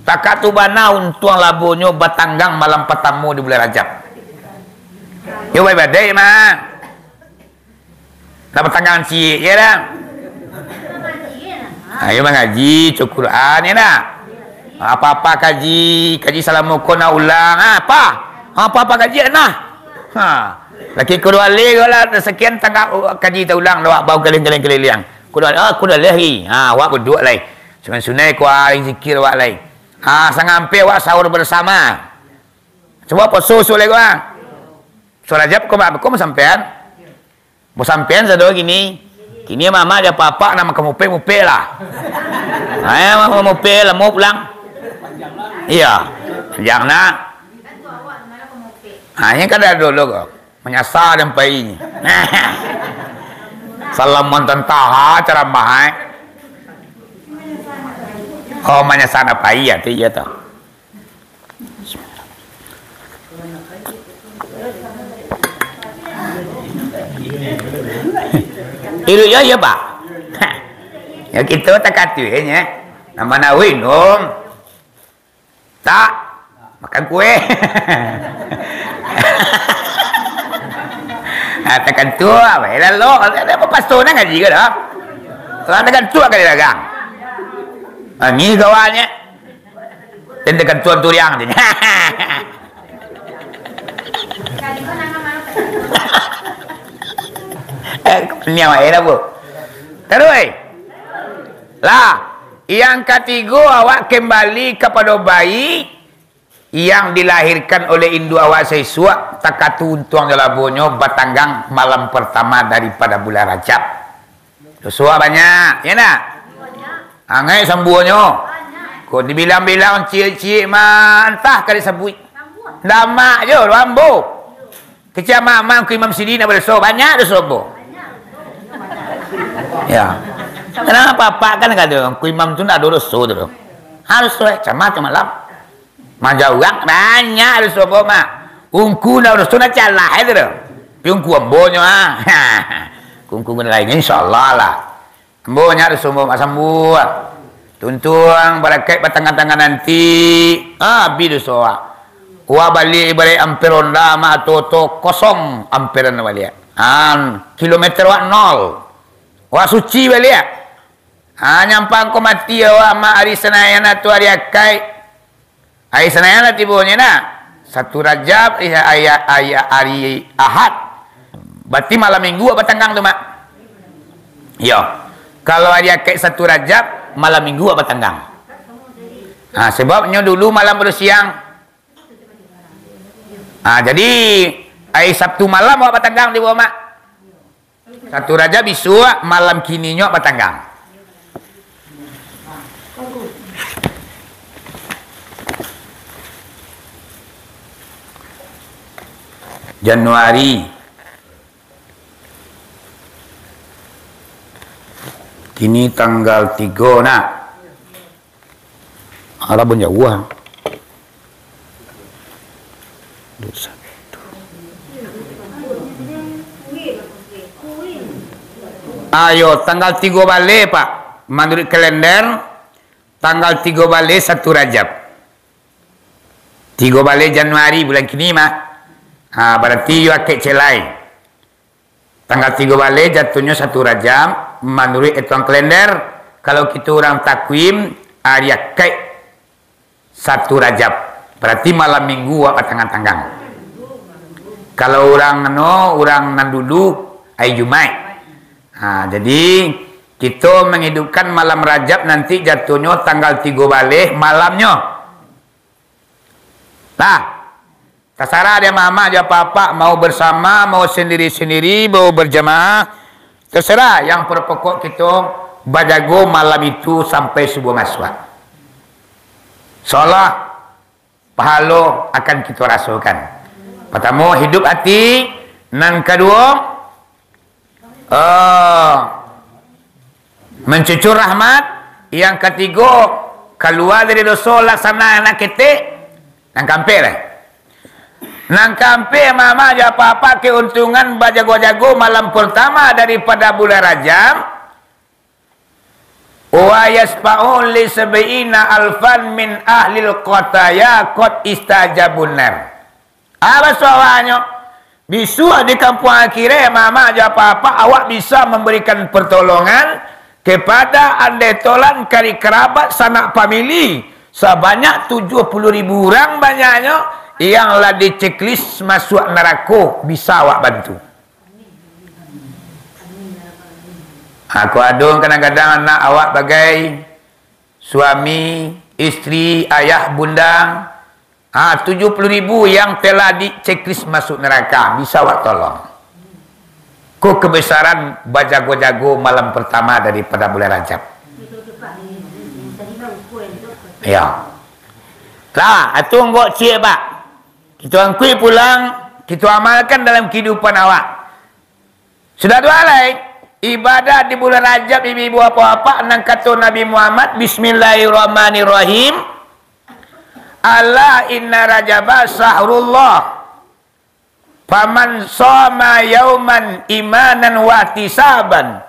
Takah tu bana untuang labonyo batanggang malam partamo di bulan Rajab. Yo, baik-baik, Mak. Nak batanggang ciek, yo dah. Ha, yo mangaji, baco Quran, yo dah. Apa-apa kaji, kaji salamo ko nak ulang. Ha, apa? Apa-apa kaji, nah. Ha. Laki kudo alih ko lah, sakian tangah, oh, kaji taulang lah, awak bau kaliang-kaliang kaliliang. Kudo alih, ah, kudo alih, ha, awak baduduak lai. Sunai-sunai ko, ah, zikir awak lai. Ah, sangampia awak sahur bersama. Cubo poso sulik ko, ah. Surat Rajab ko, bak, ko sampean. Bo sampean sado kini. Kini mama jo papa nak makan mupek-mupek lah. Ayo, makan mupek lah, mau pulang. Iya. Jangan nak. Ha, ini kan dari dulu ko. Manyasa dan pai. Salam mantan taha ceramah, eh. Oh, manyasa nak pai ya, tu iya tu. Iduik yo, iyo, Pak. Ya, kito takatuinyo. Nama nawi, Nom? Tak. Makan kue. Nah, takantua, bae lah lo. Kalau ada apa, pastor nak ngaji ke dah? Kalau takantua kali dagang. Ah, ni kawannya. Tenda kantuan turiang tu. Eh, ni awak, eh, dah, Bu. Terus, eh. Lah, yang katigo, awak kembali kapado bayi yang dilahirkan oleh induk awak saisuak, takatu untuang jo labonyo batanggang malam partama daripada bulan Rajab. Doso banyak, ya ndak? Angai sambuanyo. Kok dibilang-bilang ciek-ciek mah, antah ka disabuik. Damak jo, ambo. Kecek amak-amak, Angku Imam sidi nak badoso, banyak doso ambo. Ya. Kenapa apak kan kata, Angku Imam tu ndak ado doso tu. Harus tu, eh, camat tu malam. Maja urang banyak doso ambo, Mak. Ungku ndak doso, ndak calah itu tu. Tapi ungku ambo nyo, ah. Ungku-ungku lain, insyaallah lah. Ambo nyo doso ambo, Mak, sambuah. Tuntuang barakaik batangah-tangah nanti. Ah, abih doso awak. Awak baliak ibarat ampere ronda, Mak, atau oto kosong amperan baliak. An, kilometer awak nol. Awak suci baliak. Ha, nyampang ko mati awak, Mak, ari Senayan atau ari Akaik. Ari Senayan lah tibonyo, nah. Satu Rajab, iya, iya, iya, ari Ahad. Berarti malam Minggu awak batanggang tu, Mak? Iyo. Kalau ari Akaik satu Rajab, malam Minggu awak batanggang. Ha, sebabnyo dulu malam baru siang. Ha, jadi, ari Sabtu malam awak batanggang tibo, Mak? Satu Rajab bisuak, malam kininyo batanggang. Januari. Kini tanggal tigo, nak. Alah, pun jauah. Duo satu. Ayo, tanggal tigo baleh, Pak. Manuruik kalender, tanggal tigo baleh satu Rajab. Tigo baleh Januari bulan kini mah. Ha, barati iyo Akaik celai. Tanggal tigo baleh jatuhnyo satu Rajab, manuruik etuang kalender, kalau kito urang takwim, ari Akaik satu Rajab. Barati malam Minggu awak batanggang-tanggang. Kalau urang anu, urang nan dulu, ari Jumaik. Ha, jadi, kito mangidupkan malam Rajab nanti jatuhnyo tanggal tigo baleh malamnyo. Lah, tasarah dek amak-amak jo apak-apak, mau bersama, mau sendiri-sendiri, mau berjamaah, terserah. Yang pokok kito bajago malam itu sampai subuah masuak. Insyaallah, pahalo akan kito rasokan. Pertamo, hidup ati. Nan kaduo, eh, mancucur rahmat. Yang katigo, kalua dari doso, laksana anak ketek. Nan kaampek lai. Nan kaampek, amak-amak jo apak-apak, keuntungan bajago-jago malam pertama daripada bulan Rajab. Wa yasfa'u li sab'ina alfan min ahlil qataya qad istajabun nar. Apa suaranyo? Bisuak di kampuang akhirat, amak-amak jo apak-apak, awak bisa mambarikan partolongan kepada andai tolan kari karabat sanak famili sabanyak tujuah puluah ribu urang banyaknyo, yang lah di checklist masuak narako, bisa awak bantu. Ha, ko ado kadang-kadang anak awak bagai suami, istri, ayah, bunda, ha, tujuh puluh ribu yang telah di checklist masuk neraka, bisa awak tolong. Ko kebesaran bajago-jago malam pertama daripada bulan Rajab. Ya. Lah, atu anggok ciek, Pak. Kito angkuik pulang, kito amalkan dalam kehidupan awak. Sudah tu alai, ibadah di bulan Rajab, ibu-ibu, bapak-bapak, nan kato Nabi Muhammad, "Bismillahirrahmanirrahim. Ala inna Rajaba syahrullah. Faman shoma yauman imanan wahtisaban,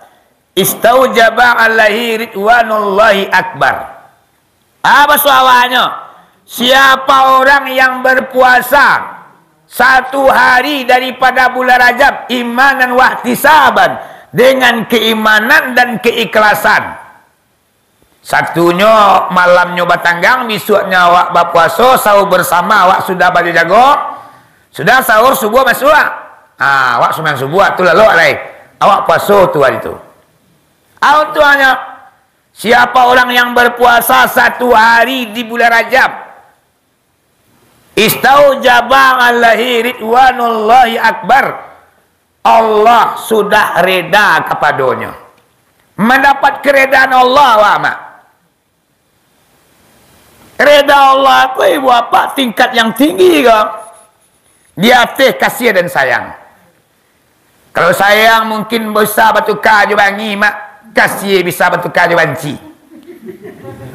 istaujaba alaihi ridwanullahi akbar." Apa suawanyo? Siapa orang yang berpuasa satu hari daripada bulan Rajab, imanan wahtisaban, dengan keimanan dan keikhlasan. Satunyo malamnyo batanggang, bisuaknyo awak bapuaso, sahur bersama, awak sudah baju jago, sudah sahur subuah masuk. Ah, awak sumbayang subuah tu lalok lai. Awak puaso tu hari tu. Aun tu hanyo Siapa orang yang berpuasa satu hari di bulan Rajab, istaujaba alaihi ridwanullahi akbar, Allah sudah reda kapadonyo. Mandapat keredaan Allah, wak mak. Reda Allah ko, ibu apak, tingkat yang tinggi ko. Di ateh kasih dan sayang. Kalau sayang mungkin bisa batuka jo bangi, mak. Kasih bisa batuka jo banci.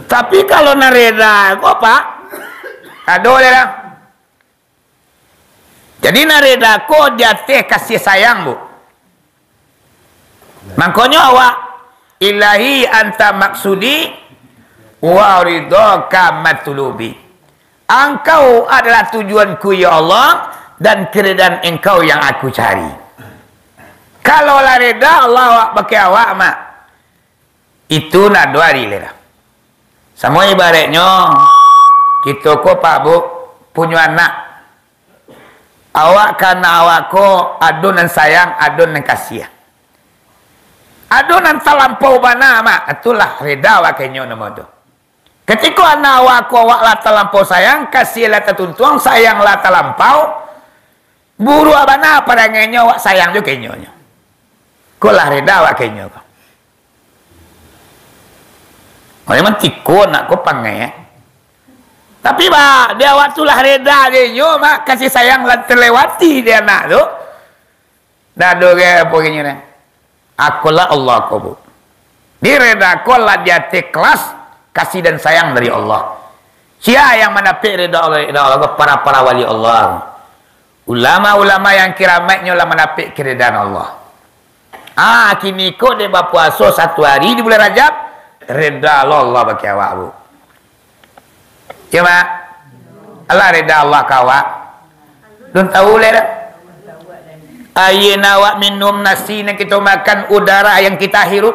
Tapi kalau nan reda ko, Pak, ado je lah. Jadi, nan reda ko di ateh kasih sayang, Bu. Mangkonyo awak, "Ilahi anta maksudi, wa ridhoka matlubi." Angkau adalah tujuanku, ya Allah, dan keridaan Engkau yang aku cari. Kalau lah reda Allah awak pakai awak, mak, itu nak doa ari lah. Samo ibaratnyo, kito ko, Pak, Bu, punyo anak. Awak ka anak awak ko, ado nan sayang, ado nan kasiah. Ado nan talampau bana, mak, itulah reda awak ka inyo namo tu. Katiko anak awak ko awak lah talampau sayang, kasiah lah tatuntuang, sayang lah talampau, buruak bana parangainyo, awak sayang jo ka inyo nyo. Ko lah reda awak ka inyo ko. Oh, memang tiko nak ko pangai, eh. Tapi, ba, di awak tu lah reda je nyo, mak, kasih sayang lah terlewati di anak tu. Dah ado ge apo ge nyo ne. Akolah Allah ko, Bu. Di reda ko lah di ateh kelas kasih dan sayang dari Allah. Sia yang mandapek reda Allah, reda Allah ko para-para wali Allah. Ulama-ulama yang kiramaiknyo lah mandapek keridaan Allah. Ah, kini ko dek bapuaso satu hari di bulan Rajab, reda lo Allah bagi awak, Bu. Yo, Mak? Alah reda Allah ka awak. Lun tahu lai dah. Aia nan awak minum, nasi nan kito makan, udara yang kita hirup.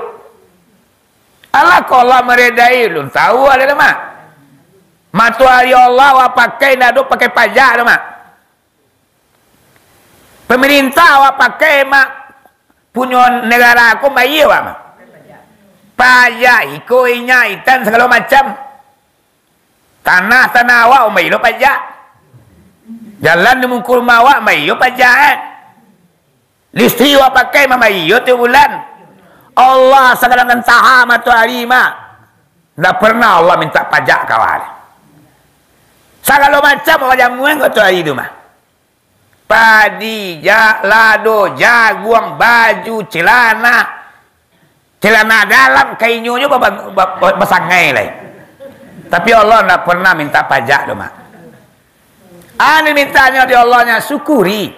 Alah ko Allah meredai, lun tahu lai dah, Mak. Matoari Allah awak pakai, ndak ado pakai pajak dah, Mak. Pemerintah awak pakai, mak, punyo negara ko bayia awak, mak. Pajak iko, inyak, itan, sagalo macam. Tanah-tanah awak, bayia lo pajak. Jalan di muko rumah awak, bayia lo pajak, eh. Listrik awak pakai, mambayia tiok bulan. Allah sagalo nan taha matoari, mak. Ndak pernah Allah minta pajak ka awak. Sagalo macam awak jamuan ka matoari tu, mak. Padi, ja-, lado, jaguang, baju, celana. Celana dalam, kainyo nyo ba-, ba-, ba-, basangai lai. Tapi Allah ndak pernah minta pajak tu, mak. Anu mintanyo di Allah nyo, syukuri.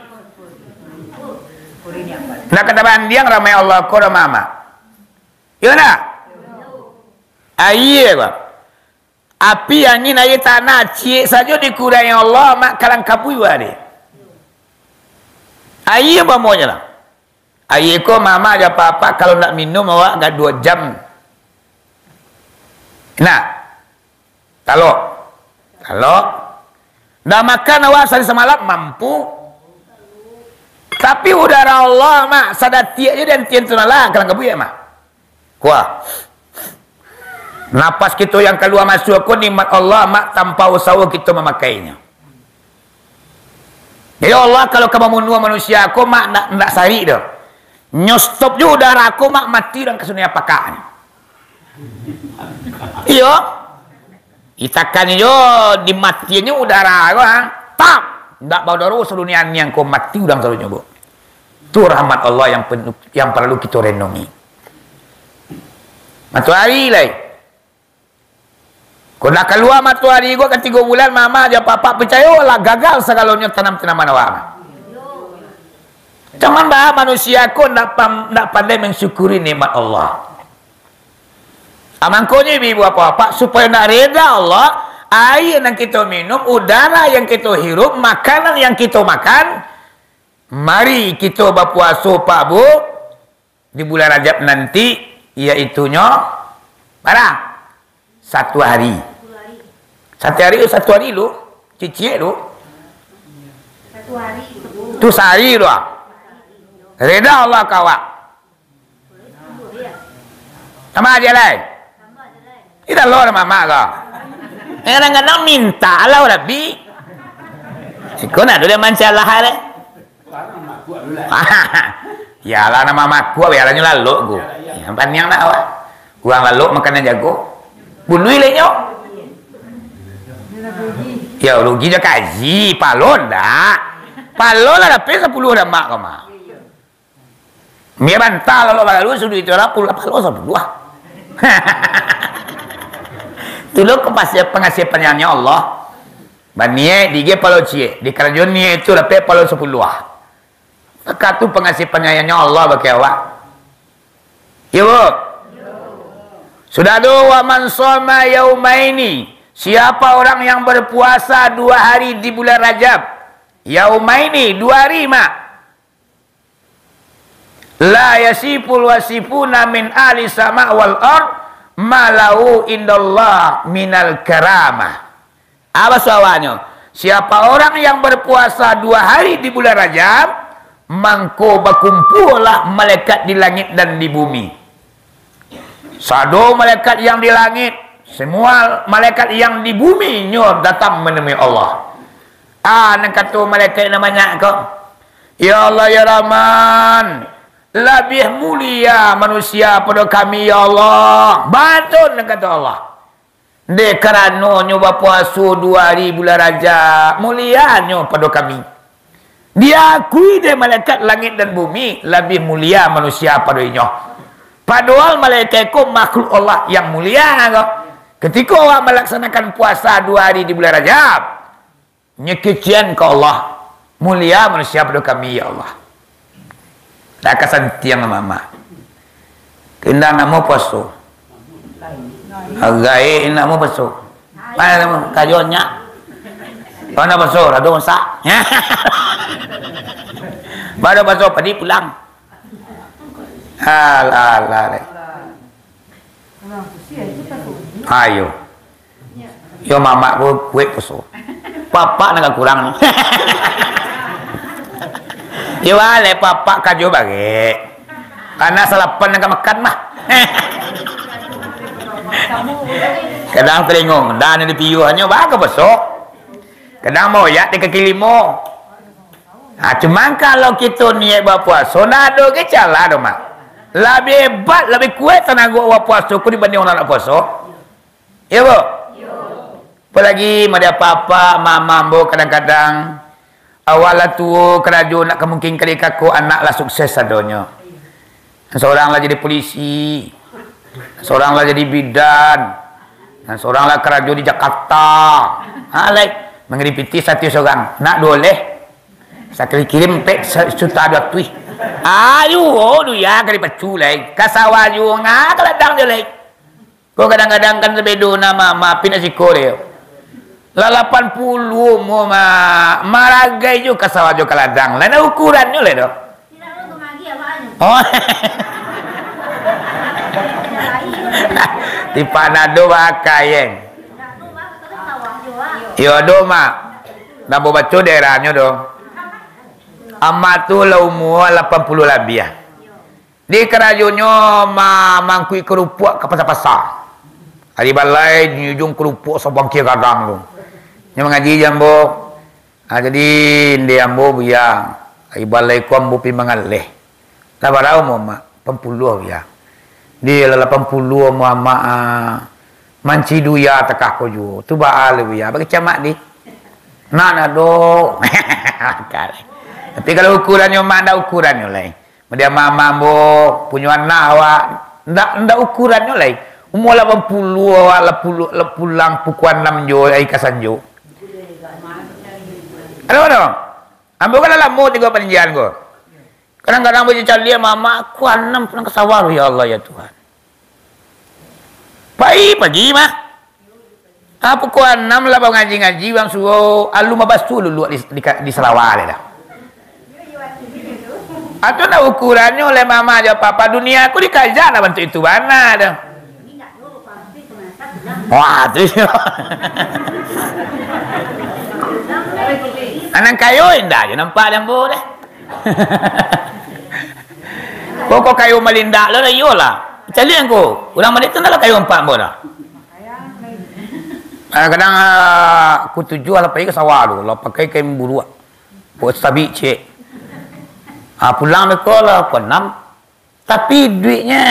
Ndak ka tabandiang rahmat Allah ko, rahmat, mak. Iyo ndak? Aia, Bang. Api, angin, aia, tanah, ciek sajo dikurangi Allah, mak, kalang kabui wari. Aia umpamonyo lah. Aia ko, mama, jo papa, kalau ndak minum, awak agak duo jam. Nah, talok. Talok. Dah makan awak sahari samalam, mampu. Tapi udara Allah, Mak, sadatiak je diantian tu lah, kalang kabuik, Mak. Kuah. Napas kito yang kalua masuak ko nikmat Allah, Mak, tanpa usaho kito mamakainyo. Jadi Allah kalau ka mamunuah manusia ko, Mak, ndak, ndak sarik doh. Nyo stop jo udara ko, Mak, mati urang ka sungai apakah. Iyo. Itakan jo dimatiannyo udara ko, ha. Tap! Ndak baudaro sadunia niang ko, mati urang sadonyo ko. Tu rahmat Allah yang penuh, yang paralu kito renungi. Matoari lai. Ko lah kalua matoari ko ka tigo bulan, mama jo papa picayo lah gagal sagalonyo tanam-tanaman awak. Cuman bah manusia ko ndak pam-, ndak pandai mansyukuri nikmat Allah. Ah, mangkonyo ibu-ibu bapak-bapak, supayo nak reda Allah, aia nan kito minum, udara yang kito hirup, makanan yang kito makan, mari kito bapuaso, Pak Bu, di bulan Rajab nanti, yaitunyo, bara? Satu hari. Satu hari tu, satu hari lu, cicik lu. Tu sahari lu, ah. Reda Allah ka awak. Tambah aja lai. Tidak lo mamak ko. Kadang-kadang minta lah, Rabbi. Iko nak dulu mancah lah, lai. Yalah, nama makuak, biaranyo lalok ko. Ya, paniang lah awak. Urang lalok makan nan jago. Bunuh ileknyo. Ya, rugi jo kaji, palo ndak. Palo lah dapek sapuluah damak ko mah. Mie bantah lalok balalu, suduik itu lah puluah, palo sapuluah. Itulah kepastian pangasiah panyayangnya Allah. Baniaik, diagiah palo ciek, dikarajo niaik itu dapek palo sapuluah. Maka tu pangasiah panyayangnya Allah bagi awak. Ya, Bu? Sudah tu, wa man shoma yaumaini. Siapa orang yang berpuasa dua hari di bulan Rajab? Yaumaini, dua hari, Mak. La yasiful wasifuna min ahli sama wal ard, ma lahu indallah minal karamah. Apa sawabanyo? Siapa orang yang berpuasa dua hari di bulan Rajab, mangko bakumpualah malaikat di langit dan di bumi. Sado malaikat yang di langit, semua malaikat yang di bumi nyo datang manemui Allah. Ah, nan kato malaikat nan banyak ko, "Ya Allah, ya Rahman, labiah mulia manusia pado kami, ya Allah." Batul nan kato Allah. Dek karano nyo bapuaso duo ari bulan Rajab, mulianyo pado kami. Diakui dek malaikat langik dan bumi, labiah mulia manusia pado inyo. Padohal malaikat ko makhluk Allah yang mulia ko. Ketiko awak malaksanakan puasa duo ari di bulan Rajab, nyo kecekan ka Allah, "Mulia manusia pado kami, ya Allah." Dak ka santiang mama. Indak namo puaso. Agai indak namo puaso. Mana namo? Kajonyo. Mana puaso? Rado masak. Baru puaso, padi pulang. Alah, alah, alah. Ayo. Yo mamak ko kuek puaso. Papak nan agak kurang ni. Yo baleh papak kajo barek. Karano salapan nan ka makan mah. Kadang talingo, dah nan dipiuahnyo bagai puaso. Kadang moyak di kaki limo. Nah, cuman kalau kito niat bapuaso, ndak ado ge calah doh, Mak. Labiah hebat, labiah kuat tanago awak puaso ko dibanding urang ndak puaso. Iyo, Bu? Apolagi mode apak-apak, mama ambo kadang-kadang, awak lah tuo, karajo ndak ka mungkin ka dikako, anak lah sukses sadonyo. Nan surang lah jadi polisi, nan surang lah jadi bidan, nan surang lah karajo di Jakarta. Ha, lai, mangiripi pitih satu surang, nak duo leh. Sakali kirim, pek, sa-, sajuta duo ratuih. Ayo, duo ya kali pacu, lai. Ka sawah juo, nga ka ladang juo, lai. Ko kadang-kadang kan sabedo na ma-, maafin nak siko deh. Lah lapan puluah umua, ma-, maragai jo ka sawah jo ka ladang. Lah, na ukurannyo lai doh. Oh. Di Panado bakayeng. Yo, ado, Mak. Nan ambo baco daerahnyo tu. Amak tu lah umua lapan puluah labiah. Di karajonyo ma-, mangkuik karupuak ka pasa-pasa. Ari balai, di ujuang karupuak sabangkia gadang tu. Nyo mangaji jo ambo. Ah, jadi, ndeh ambo, Buya, ari balai ko ambo pi mangaleh. Lah bara umua, Mak? Lapan puluah, Buya. Di lah lapan puluah umua Amak, ah, manci duya takah ko juo. Tu baa lai, Buya? Bakecek Amak di. Nak, nak, dok. Tapi kalau ukurannyo, Mak, ndak ukurannyo lai. Madiam Amak ambo punyo anak awak, ndak, ndak ukurannyo lai. Umua lapan puluah awak, lah pulu-, lah pulang pukua anam jo, ari ka sanjo. Ado, ado. Ambo kan lah lamo tingga paninjauan ko. Kadang-kadang bacaliak, Amak, pukua anam pulang ka sawah, ya Allah, ya Tuhan. Pai pagi mah. Ah, pukua anam lah bangaji-ngaji, urang suruah alun mabaso luluak di, di, di Sarawak dek dah. Atau nak ukurannyo oleh Amak jo Apak, dunia ko dikaja nak bantuak itu bana dah. Wah, tu. Anak kayo indak je nampak dek ambo deh. Pokok kayo malindak lo dah, iyolah. Caliak ko, urang maliak tu ndak lah kayo nampak ambo dah. Kadang-kadang, ah, pukua tujuah lah pai ka sawah tu, lah pakai kain buruak. Buek sabik ciek. Ah, pulang beko lah pukua anam. Tapi duitnyo,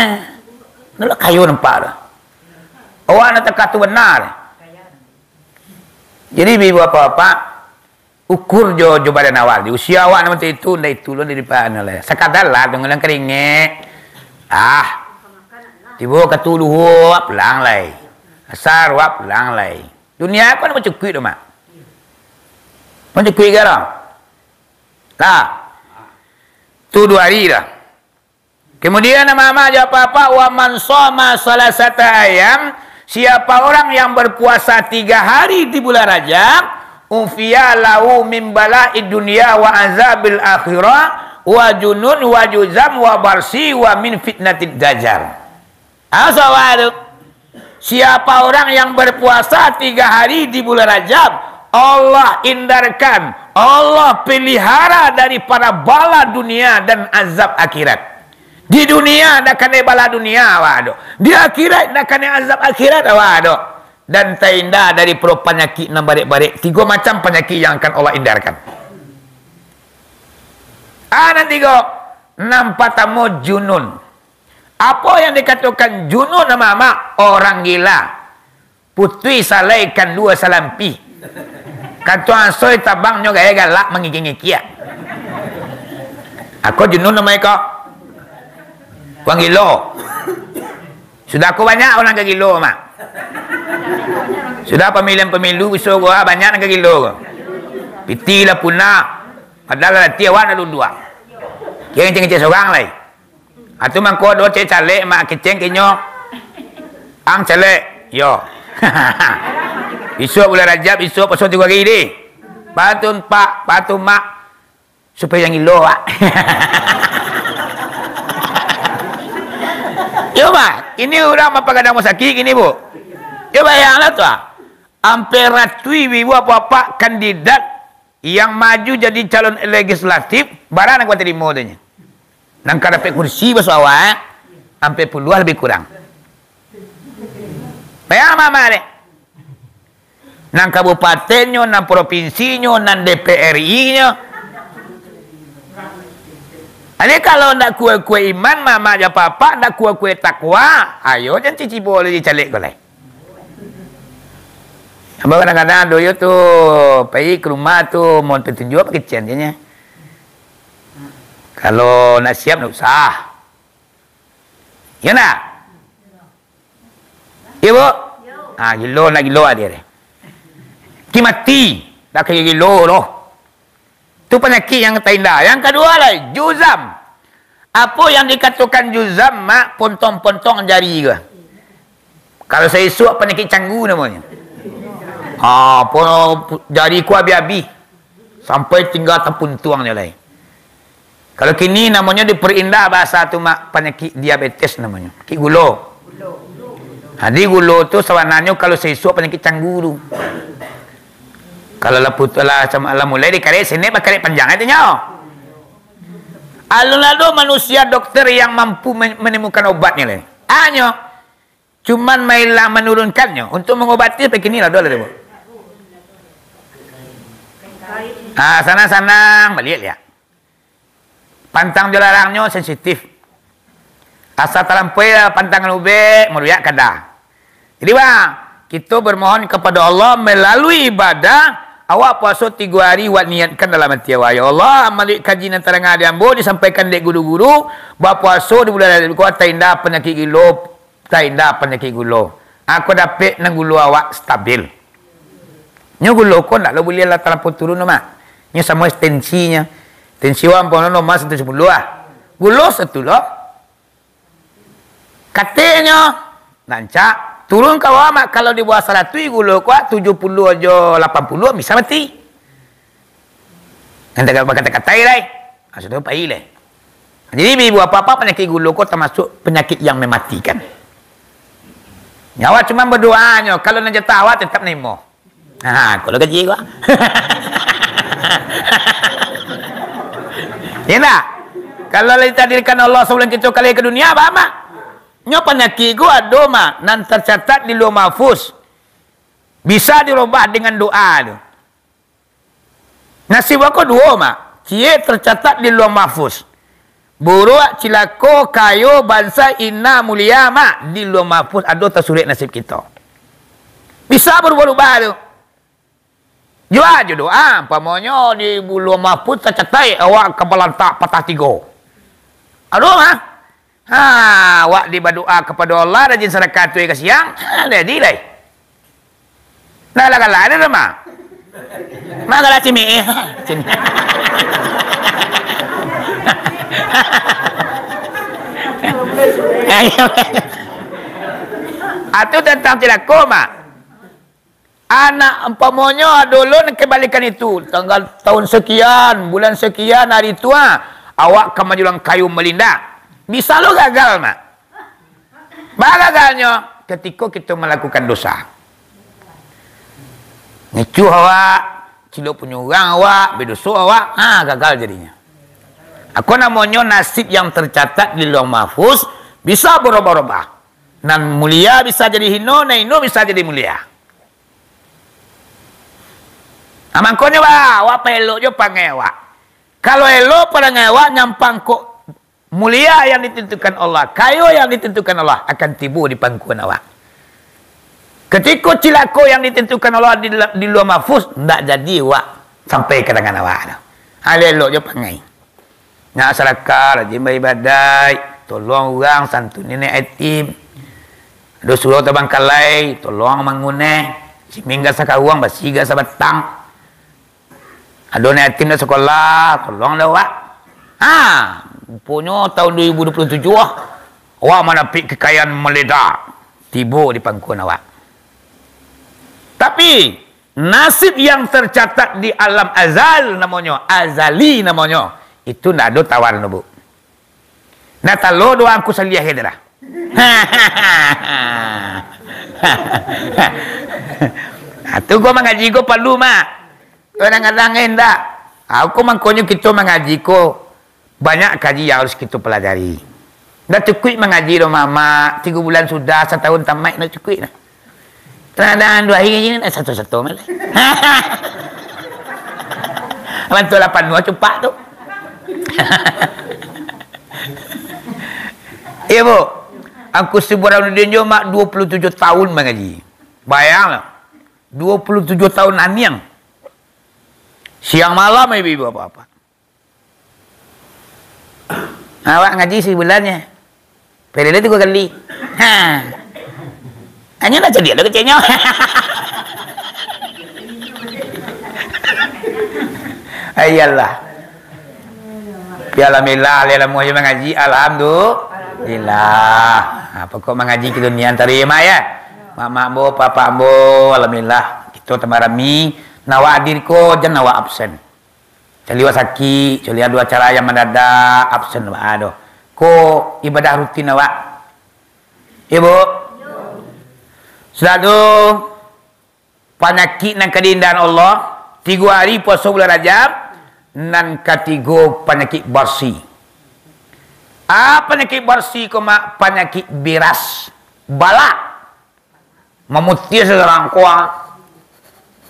ndak lah kayo nampak dah. Awak nak takah tu bana. Jadi, ibu-ibu, bapak-bapak, ukur jo, jo badan awak. Di usia awak nan macam itu, ndak itu lo daripada lai. Sakadar lah, tunggu nan karingek. Ah. Tibo wakatu luhua, pulang lai. Asar, pulang lai. Dunia ko ndak bacukuik doh, Mak. Bacukuik ko doh? Lah. Tu duo hari dah. Kemudian, amak-amak jo apak-apak, "Wa man shoma salasata ayyam," siapa orang yang berpuasa tiga hari di bulan Rajab, "ufiya lahu min bala'id dunya wa azabil akhirah, wa junun wa juzam wa barsi wa min fitnatid dajjal." Ah, sawa tu. Siapa orang yang berpuasa tiga hari di bulan Rajab, Allah hindarkan, Allah pelihara daripada bala dunia dan azab akhirat. Di dunia ndak kanai bala dunia awak tu. Di akhirat ndak kanai azab akhirat awak tu. Dan tahinda dari panyakik nan barek-barek. Tigo macam panyakik yang akan Allah hindarkan. Ah, nan tigo. Nan partamo, junun. Apo yang dikatokan junun, amak-amak? Orang gila. Putuih salai kandua salampih. Kantuang asoi tabangnyo gaya galak mangikia-ngikia. Ako junun namo iko. Urang gilo. Sudah ko banyak urang ka gilo, Mak. Sudah pamilihan pemilu, biso ko, ah, banyak nan ka gilo ko. Piti lah punah. Padahal lah ati awak nak duduak. Kecek-kecek sorang lai. Atu mangko do cek caleg, mak kecek kenyo. Ang caleg, yo. Isuak bulan Rajab, isuak puaso tigo hari deh. Patun, Pak, patun, Mak. Supayo jan gilo, Pak. Yo, Mak, kini urang mapagadang rumah sakik kini, Bu. Yo, bayanglah tu, ah. Ampia ratuih ribu apak-apak kandidat yang maju jadi calon legislatif, bara nan ka tarimo tu nyo. Nan ka dapek kursi basuara, eh, ampek puluah labiah kurang. Bayang mama deh. Nan kabupatennyo, nan propinsinyo, nan D P R I-nyo. Jadi kalau ndak kuek-kuek iman, mama jo papa ndak kuek-kuek takwa, ayo jan cicibo lai caleg ko lai. Ambo kadang-kadang ado yo tu, pai ka rumah tu, mohon petunjuk pakecek nyo. Kalau nak siap, ndak usah. Yo ndak? Yo, Bu? Ha, gilo, nak gilo ado deh. Ki mati, dak ka gilo doh. Tu panyakik yang taindak. Yang kaduo lai, juzam. Apo yang dikatokan juzam, Mak? Pontong-pontong jari ko. Kalau saisuak panyakik canggu namonyo. Ha, po-, jari ko abih-abih. Sampai tingga tapuntuang nyo lai. Kalau kini namonyo diperindah bahasa tu, Mak, panyakik diabetes namonyo. Panyakik gulo. Jadi gulo tu sabananyo kalau saisuak panyakik canggu tu. Kalau lah putuih lah, sama lah mulai dikarek sinek, bakarek panjang atinyo. Alun ado manusia dokter yang mampu men-, menemukan obatnyo lai. Hanyo, cuman mailang manurunkannyo. Untuk mangobati, pakini lah, doh lah, doh. Ah, sanang-sanang, baliak liak. Pantang jo larangnyo sensitif. Asa talampaui lah pantangan ubek, maruyak kada. Jadi, bang, kito bermohon kepada Allah melalui ibadah, awak puaso tigo hari, awak niatkan dalam ati awak, "Ya Allah, malalui kaji nan tadanga di ambo, disampaikan dek guru-guru, bapuaso di bulan Rajab ko, tainda panyakik gilo, tainda panyakik gulo. Ako dapek nan gulo awak stabil." Nyo gulo ko ndak lo buliah lah talampau turun tu, Mak. Nyo samo tensinyo. Tensi awak ampun normal satu sapuluah lah. Gulo satu lo. Katenyo, rancak. Turun ka bawah, Mak, kalau di bawah saratuih gulo ko, tujuah puluah jo lapan puluah bisa mati. Nan tagak bakata-katai lai. Ha, sudah pai lai. Jadi, ibu-ibu, apa-apa panyakik gulo ko tamasuak panyakik yang mematikan. Nyo awak cuma badoanyo, kalau nan jatah awak tetap narimo. Ha, kalau gaji ko. Ya ndak? Kalau lah ditakdirkan Allah sabulan kito kali ka dunia, apa, Mak? Nyo panyakik ko ado, Mak, nan tercatat di Lauh Mahfuz. Bisa dirubah dengan doa tu. Nasib awak ko duo, Mak. Ciek tercatat di Lauh Mahfuz. Buruak, cilako, kayo, bansa, ina, mulia, Mak. Di Lauh Mahfuz ado tasurek nasib kito. Bisa barubah-rubah tu. Jua jo doa, umpamonyo di Lauh Mahfuz tacatat awak ka balantak patah tigo. Ado, Mak. Ha, awak di badoa kapado Allah, rajin sadakah tuai ka siang, ha, jadi lai. Nah, lah galak ado mah. Mah galak cimik, eh. Cimik. Atu tantang cilako, Mak. Anak, umpamonyo ado lo nan kebalikan itu, tanggal, tahun sekian, bulan sekian, hari tu, ah, awak ka manjulang kayu malindak. Bisa lo gagal, Mak. Baa gagalnyo? Katiko kito malakukan dosa. Ngicuah awak, cilok punyo urang awak, badoso awak, ha, gagal jadinyo. Ako namonyo nasib yang tercatat di Lauh Mahfuz, bisa barubah-rubah. Nan mulia bisa jadi hino, nan hino bisa jadi mulia. Ah, mangkonyo, bah, awak paelok jo pangai awak. Kalau elok parangai awak, nyampang kok mulia yang ditentukan Allah, kayo yang ditentukan Allah akan tibo di pangkuan awak. Katiko cilako yang ditentukan Allah di, di Lauh Mahfuz, ndak jadi awak sampai ka tangan awak tu. Elok-elok jo pangai. Nak sadakah, rajin baibadaik, tolong urang, santuni anak yatim. Ado surau tabangkalai, tolong manguneh. Siming ka sakaruang, basi ka sabatang. Ado anak yatim nak sakolah, tolong lah awak. Ha, ruponyo tahun dua ribu dua puluh tujuh, ah, awak mandapek kekayaan meledak, tibo di pangkuan awak. Tapi, nasib yang tercatat di alam azal namonyo, azali namonyo, itu ndak ado tawar, Bu. Nah, talo doa angku saliah ka tu lah. Ha, tu ko mangaji ko parlu, Mak. Kadang-kadang, eh, ndak. Ha, ko mangkonyo kito mangaji ko banyak kaji yang harus kito pelajari. Ndak cukuik mangaji doh, Mak. Tigo bulan sudah, satahun tamaik, ndak cukuik nah. Kadang-kadang duo hari ngaji ni, eh, satu-satu malah. Bantulah panuah cupak tu. Iyo, Bu. Angku si Burhanuddin jo, Mak, dua puluh tujuh tahun mangaji. Bayanglah. Dua puluh tujuh tahun aniang. Siang malam, ibu-ibu, bapak-bapak. Awak ngaji sabulannyo. Periode tigo kali. Ha. Hanyo nak cadiak lo keceknyo. Iyolah. Tapi alhamdulillah, alhamdulillah, mangaji, alhamdulillah. Ha, pokok mangaji kito nian tadi, Mak, ya. Mak-mak ambo, papak ambo, alhamdulillah. Kito tambah rami. Nak awak hadir ko, jan awak absen. Cali awak sakik, cali ado acara yang mandadak, absen awak ado. Ko ibadah rutin awak. Iyo, Bu? Sudah tu, panyakik nan ka diindahan Allah, Tigo ari puaso bulan Rajab, nan katigo panyakik barsi. Ah, panyakik barsi ko, Mak, panyakik biras, balak. Mamutiah sagarang kuang.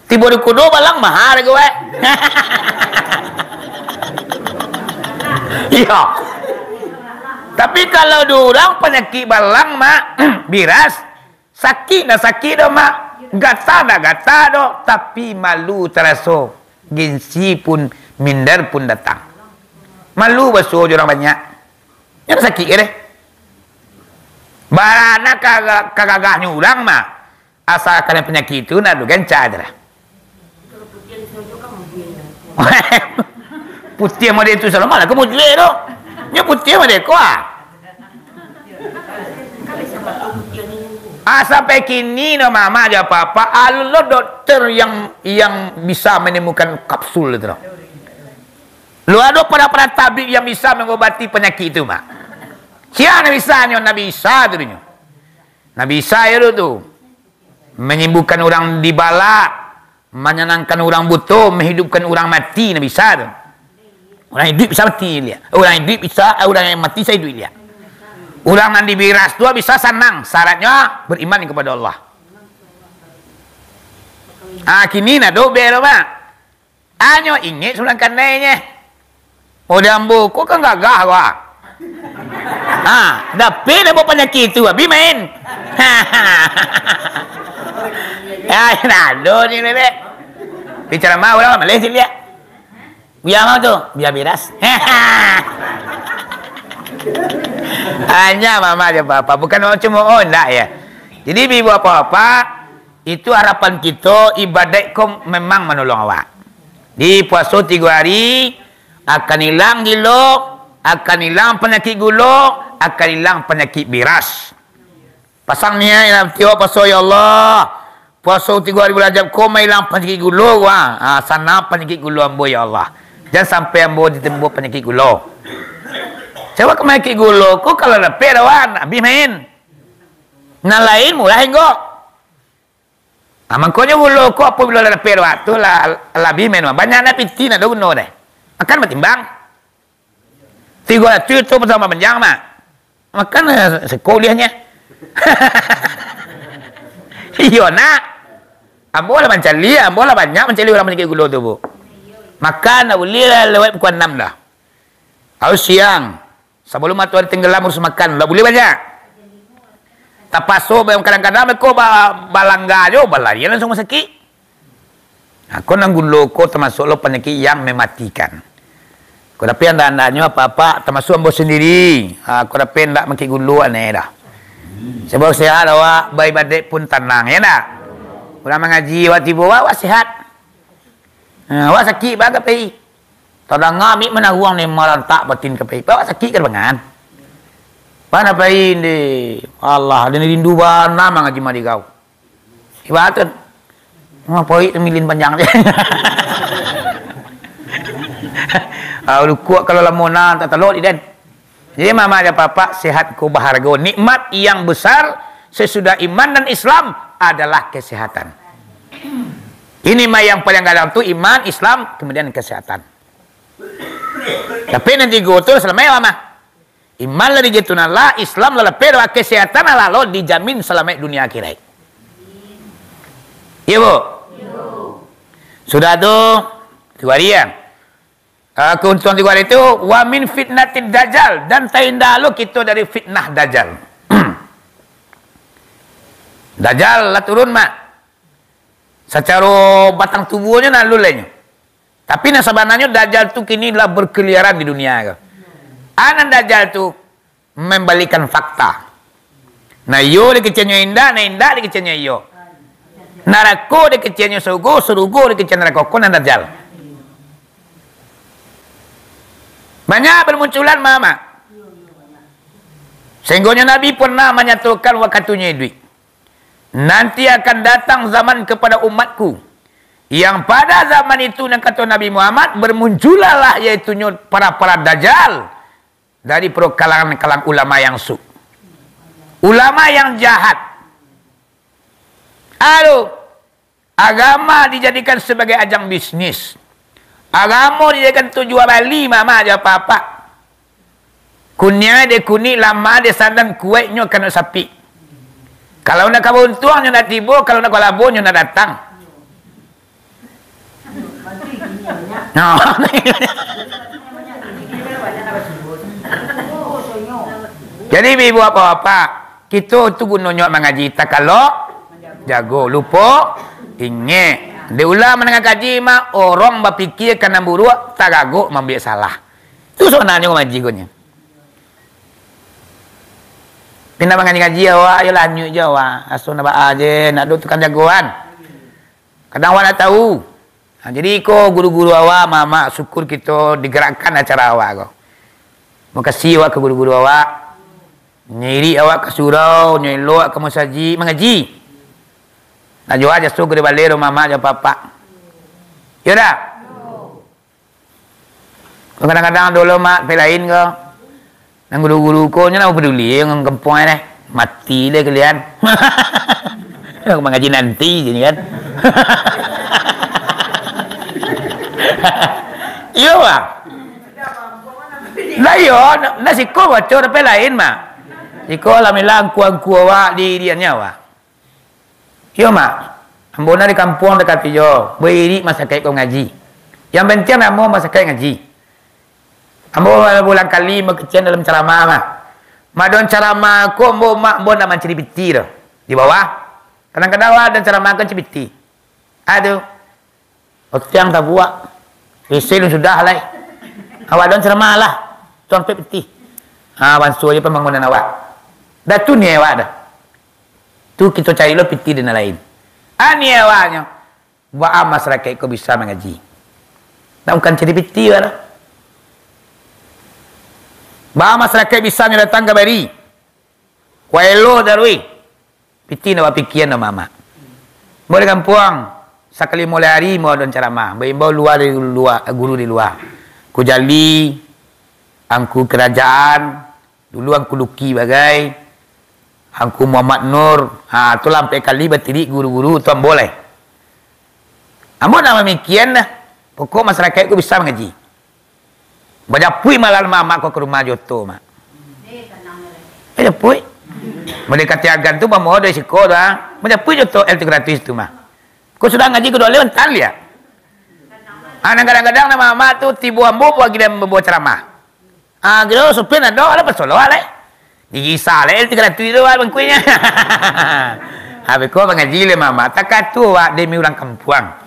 Tibo di kudo balang mahal ko, eh. Iyo. Tapi kalau di urang panyakik balang, Mak, biras, sakik ndak sakik doh, Mak. Gata ndak gata doh, tapi malu taraso. Gengsi pun, minder pun datang. Malu basuo jo urang banyak. Nyo sakik ka deh. Barana ka-, kagagahnyo urang mah. Asa kanai panyakik tu, nak ado ganca je lah. Putiah model tu, salamak lah ka mujue tu. Nyo putiah model ko ah. Ah, sampai kini no, Mamak jo Apak-apak, alun lo dokter yang, yang bisa menemukan kapsul itu no. Lo ado para-para tabib yang bisa mengobati panyakik itu, Mak. Sia nan bisa nyo? Nabi Isa tu nyo. Nabi Isa yo tu. Manyembuhkan urang dibalak, manyanangkan urang buto, mahidupkan urang mati, Nabi Isa tu. Urang iduik bisa mati liak. Urang iduik bisa, urang yang mati sa iduik liak. Urang nan dibiras tu bisa sanang, syaratnyo beriman kepada Allah. Ah, kini ndak ado be lo, Pak. Anyo ingek sulang kanai nye. Ode ambo ko kan gagah ko ah. Ha, dapek dek ambo panyakik tu, abih main. Ya, ndak ado ni, Bebek. Bicara mah urang maleh ciliak. Bia mah tu, bia biras. Hanya mama aja apa-apa, bukan mau cuma oh, ndak ya. Jadi, ibu apa-apa, itu harapan kito, ibadaik ko memang manolong awak. Di puaso tigo hari, akan ilang gilo, akan ilang panyakik gulo, akan ilang panyakik biras. Pasang niaik dalam tiok puaso, "Ya Allah, puaso tigo hari bulan Rajab ko mailang panyakik gulo ko, ah. Ah, sanang panyakik gulo ambo, ya Allah. Jan sampai ambo ditimbo panyakik gulo." Sabab panyakik gulo ko kalau dapek lawan, abih main. Nan lain murah inggo. Ah, mangkonyo gulo ko apabilo lah dapek waktu, lah, lah abih main. Banyak nak pitih, ndak ado guno deh. Makan batimbang. Tigo ratuih tu patambah panjang, Mak. Makan, eh, seko uliahnyo. Iyo, nak. Ambo lah mancaliak, ambo lah banyak mancaliak urang panyakik gulo tu, Bu. Makan ndak buliah lah lewat pukul anam dah. Harus siang. Sabalum matoari tenggelam harus makan, ndak buliah banyak. Tapaso, kadang-kadang beko ba-, balangga jo, balarian langsung masakik. Nah, ko nan gulo ko tamasuk lo panyakik yang mematikan. Ko dapek andak-andaknyo apak-apak, tamasuk ambo sandiri. Ha, ko dapek andak makik gulo aneh dah. Sabab sehat awak, baibadaik pun tanang, ya ndak? Urang mangaji, awak tibo, awak, awak sehat. Ha, awak sakik, ba ka pai. Tadanga mik manaruang ni marantak batin ka pai. Awak sakik ka bangan. Bana pai di Allah, den rindu bana mangaji madigau. Ibarat tu. Wah, poik tu milin panjang je. Ah, lukuak kalau lamo nan tak telok di den. Jadi, mama aja papak sehat ko bahargo. Nikmat yang besar sesudah iman dan Islam adalah kesehatan. Ini mah yang paling gadang tu iman, Islam, kemudian kesehatan. Tapi nan tigo tu salamaik mah. Iman lah digitu nan lah, Islam lah lapeh, kesehatan lah lo dijamin salamaik dunia akhirat. Iya, Bu? Sudah tu, tigo hari ya. Ah, keuntungan tigo hari tu, wa min fitnatid dajjal, dan taindah lo kito dari fitnah dajjal. Dajjal lah turun, Mak. Sacaro batang tubuahnyo nan lulaihnyo. Tapi nan sabananyo dajjal tu kini lah berkeliaran di dunia ko. Anan dajjal tu membalikan fakta. Nah, iyo dikeceknyo indak, nah, indak dikeceknyo iyo. Narako dikeceknyo surugo, surugo dikecek narako, ko nan dajjal. Banyak bermunculan, Mak. Sehinggonyo Nabi pernah manyatokan wakatunyo iduik. Nanti akan datang zaman kepada umatku, yang pada zaman itu, nan kato Nabi Muhammad, bermunculanlah, yaitunyo para-para dajjal, dari kalangan-kalangan ulama yang su-, ulama yang jahat. Aduh, Agama dijadikan sabagai ajang bisnis. Agamo dijadikan tu jua bali, mamak jo apak-apak. Kuniang dek kunik, lama dek sandang, kuaiknyo kanok sapik. Kalau nak ka untuang, nyo nak tibo, kalau nak ka labo, nyo nak datang. Nah. Jadi, ibu bapak-bapak, kito tu gunonyo mangaji, takalok jago, lupo ingek. Dek ulah mandanga kaji mah, urang bapikia ka nan buruak, taragok maambiak salah. Tu sabananyo mangaji ko nyo. Pindah mangaji-ngaji awak, yo lanyuik jo awak. Aso nak baa je, nak duduk tukang jagoan. Kadang awak nak tahu. Nah, jadi iko guru-guru awak, mamak, syukur kito digerakkan acara awak ko. Makasih awak ka guru-guru awak. Nyo irik awak ka surau, nyo elok awak ka musajik, mangaji. Nak juo jaso gede baleh do mamak jo apak-apak. Yo dak? Kadang-kadang dulu mak pelain ko. Nan guru-guru ko nyo nak peduli dengan kampuang deh. Mati deh kalian. Mangaji nanti je kan. Iyo, Bang. Lah iyo, nak, nak siko baco tapi lain, Mak. Siko alhamdulillah angku-angku awak di diannya, Mak. Iyo, Mak. Ambo nan di kampuang dakek jo, bairik masyarakat ko ngaji. Yang penting namo masyarakat ngaji. Ambo bulan kali makecek dalam ceramah, Mak. Madon ceramah ko ambo, Mak, ambo nak mancari piti tu. Di bawah. Kadang-kadang awak dan ceramah kan cari piti. Aduh. Otiang tabuak. Isi lun sudah lai. Awak don ceramah lah. Tuan pek piti. Ha, banso je pambangunan awak. Dah tu niat awak dah. Tu kito cari lo piti di nan lain. Ha, niat awaknyo. Baa masyarakat ko bisa mangaji. Nak bukan cari piti lah. Baa masyarakat bisa nyo datang ka bari. Waelo darui. Piti nak bapikian dah mamak. Ambo di kampuang, sakali mulai ari ambo adon ceramah, baimbau lua di lua, guru di lua. Angku Jali, Angku Kerajaan, dulu Angku Luki bagai, Angku Muhammad Nur, ha, tu lah ampek kali batirik guru-guru tu ambo lai. Ambo nak mamikian dah, pokok masyarakat ko bisa mangaji. Bajapuik malah mamak ko ka rumah jo oto, Mak. Bajapuik. Mode katiagan tu, bamodo siko tu, ha. Bajapuik jo oto L tiga ratus tu, Mak. Ko sudah ngaji ko dua lewat tali, ya. Ha, nan kadang-kadang nan mamak tu tibo ambo pagi dia mambawa ceramah. Ha, kiro supir nado, alah pasolo, alah. Digisa lai tiga ratus tu, wak, bangkuinyo. Habis ko mangaji lai mamak, takatu, wak, demi urang kampuang.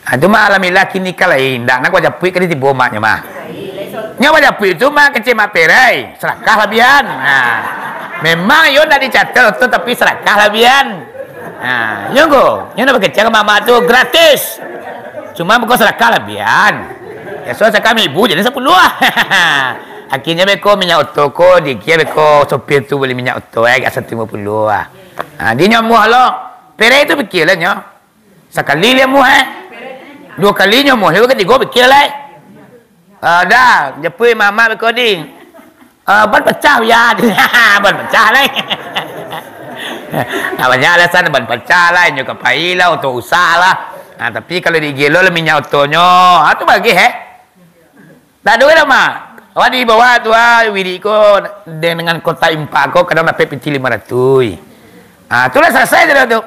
Ha, tu mah alhamdulillah kini ka lain, ndak nak bajapuik ka ditibo maknyo mah. Nyo bajapuik tu mah kecek mak perai, sarakah labian. Ha. Memang iyo ndak dicatat tu, tapi sarakah labian. Ha, iyo ko, nyo nak bakecek ka mamak tu gratis. Cuma bukan sarakah labian. Ya, so, sakam ibu jadi sapuluah. Akhirnyo beko minyak oto ko, diagiah beko sopir tu bali minyak oto, eh, agak satu limo puluah lah. Ha, di nyo muah lo. Perai tu pikia lah nyo. Sakali lah muah, eh. Duo kali nyo muah, katigo pikia lah. Ah, dah, japuik mamak beko di. Ah, ban pacah, Yan. Ban pacah lai. Ah, banyak alasan ban pacah lai, nyo ka pai lah, oto usak lah. Ah, tapi kalau digilo lah minyak otonyo, ah, tu bagih, eh. Tak ado dah, Mak. Awak di bawah tu, ah, wirik ko, dengan kotak impak ko, kadang dapek piti lima ratus. Ah, tu lah salasai tu dah tu.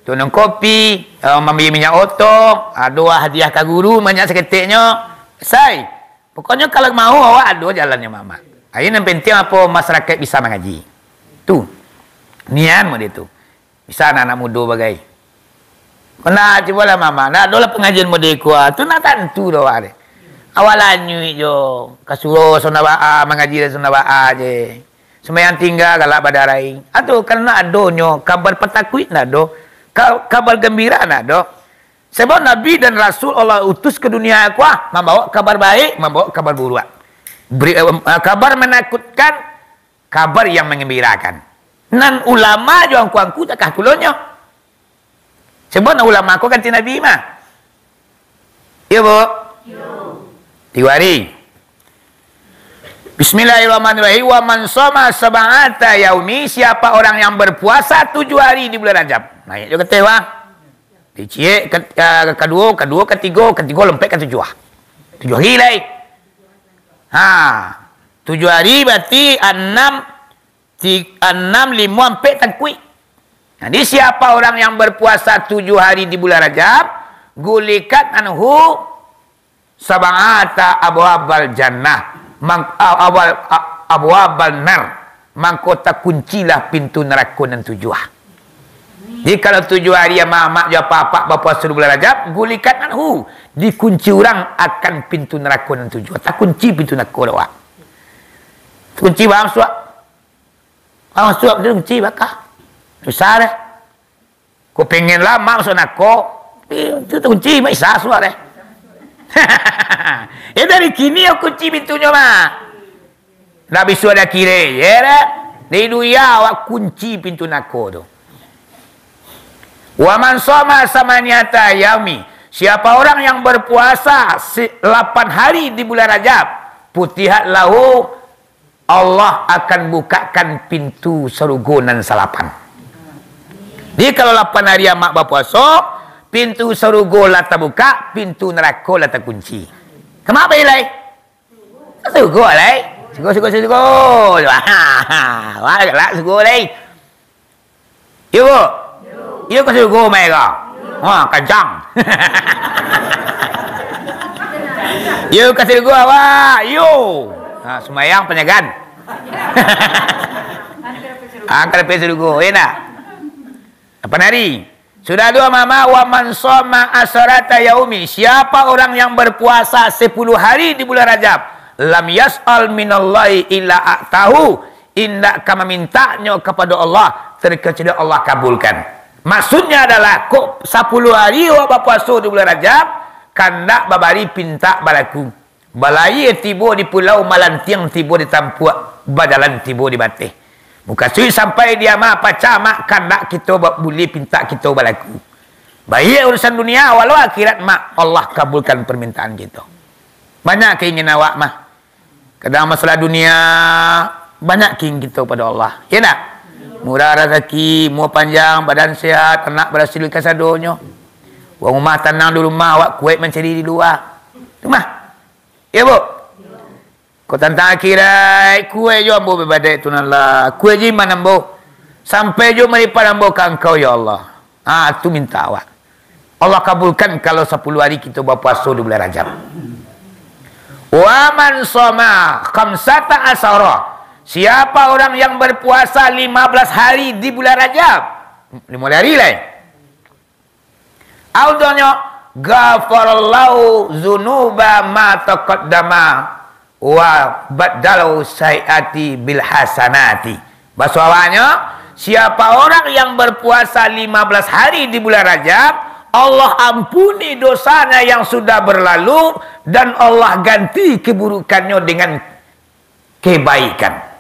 Tu minum kopi, eh, mambali minyak oto, ado hadiah ka guru, banyak saketeknyo. Sai. Pokoknyo kalau mau awak ado jalannyo, Mamak. Ai, nan penting apo, masyarakat bisa mangaji. Tu. Nian mode tu. Bisa anak-anak mudo bagai. Kena cubolah, Mamak. Ndak adolah pangajian mode ko, ah. Tu ndak tantu doh awak deh. Awak lanyuik jo. Ka surau sunda baa, mangaji dari sunda baa je. Sumbayang tingga galak badarai. Ado, karano adonyo kabar patakuik ndak ado. Ka-, kabar gambira ndak ado. Sebab Nabi dan Rasul Allah utus ke dunia ko, ah, mambawa kabar baik, mambawa kabar buruak. Beri, eh, eh, kabar menakutkan, kabar yang mengembirakan. Nan ulama jo angku-angku takah pulonyo. Sebab nan ulama ko ganti Nabi mah. Iyo, Bu? Iyo. Tigo ari. Bismillahirrahmanirrahim. Wa man shoma sab'ata yaumi, siapa orang yang berpuasa tujuh hari di bulan Rajab. Naik jo kateh, wah. Diciek, ke-, eh, kaduo, kaduo, katigo, katigo, lampek ka tujuah. Tujuah hari lai. Ha, tujuah hari berarti anam, ti-, anam, limo, ampek, tangkuik. Jadi, siapa orang yang berpuasa tujuh hari di bulan Rajab, gulikat anhu sab'ata abwabal jannah, mang-, a-, abwal-, a-, abwabal nar, mangko takuncilah pintu narako nan tujuah. Jadi, kalau tujuah hari amak-amak jo apak-apak bapuaso di bulan Rajab, gulikat anhu, dikunci urang akan pintu narako nan tujuah. Takunci pintu narako dek awak. Takunci, paham suak? Paham suak tu kunci bakah. Susah deh. Ko pengen lah mak masuk narako, tapi itu takunci, mak isa suak deh. Ya, dari kini yo kunci pintunyo, mak. Ndak bisuak dak kiro, yo dak? Dari dunia awak kunci pintu narako tu. Wa man shoma samaniata yaumi, siapa orang yang berpuasa si-, lapan hari di bulan Rajab, futihat lahu, Allah akan bukakan pintu sarugo nan salapan. Jadi, kalau lapan hari amak bapuaso, pintu sarugo lah tabuka, pintu narako lah takunci. Ka ma pai lai? Ka sarugo lai. Sarugo, sarugo, sarugo. Wah, galak sarugo lai. Iyo, Bu? Iyo ka sarugo mai ko? Ha, kancang. Iyo ka sarugo awak, iyo. Ha, sumbayang panyagan. Ha, ka dapek sarugo, iyo ndak? Lapan hari. Sudah tu, mama, wa man shoma asharata yaumi. Siapa orang yang berpuasa sepuluh hari di bulan Rajab, lam yas'al minallahi illa a'tahu. Indak ka mamintaknyo kapado Allah, terkecuali Allah kabulkan. Maksudnya adalah, kok sapuluh hari awak bapuaso di bulan Rajab, kandak babari pintak balaku. Balayia tibo di pulau, malantiang tibo di tampuak, bajalan tibo di bateh. Mukasuik sampai di ama, pacah mak, kandak kito ba-, buliah pintak kito balaku. Baiak urusan dunia, walau akhirat mak, Allah kabulkan permintaan kito. Banyak keinginan awak mah. Kadang masalah dunia, banyak keinginan kito pado Allah. Ya ndak? Murah rasaki, umua panjang, badan sehat, anak barasil kasadonyo. Wang rumah tanang di rumah, awak kuaik mancari di lua. Tu mah. Ya, Bu? Kok tantang akhirat, kuaik jo ambo baibadaik tu nan lah. Kuaik jo iman ambo. Sampai jo maripat ambo ka Angkau, ya Allah. Ha, tu mintak awak. Allah kabulkan kalau sapuluh hari kito bapuaso di bulan Rajab. Wa man shoma khamsata asyara. Siapa orang yang berpuasa lima belas hari di bulan Rajab? Lima belas hari lai. Audonyo, ghafarallahu dzunuba ma taqaddama wa baddalahu sayyiati bil hasanati. Baso awaknyo, siapa orang yang berpuasa lima belas hari di bulan Rajab, Allah ampuni dosanya yang sudah berlalu, dan Allah ganti keburukannyo dengan kebaikan.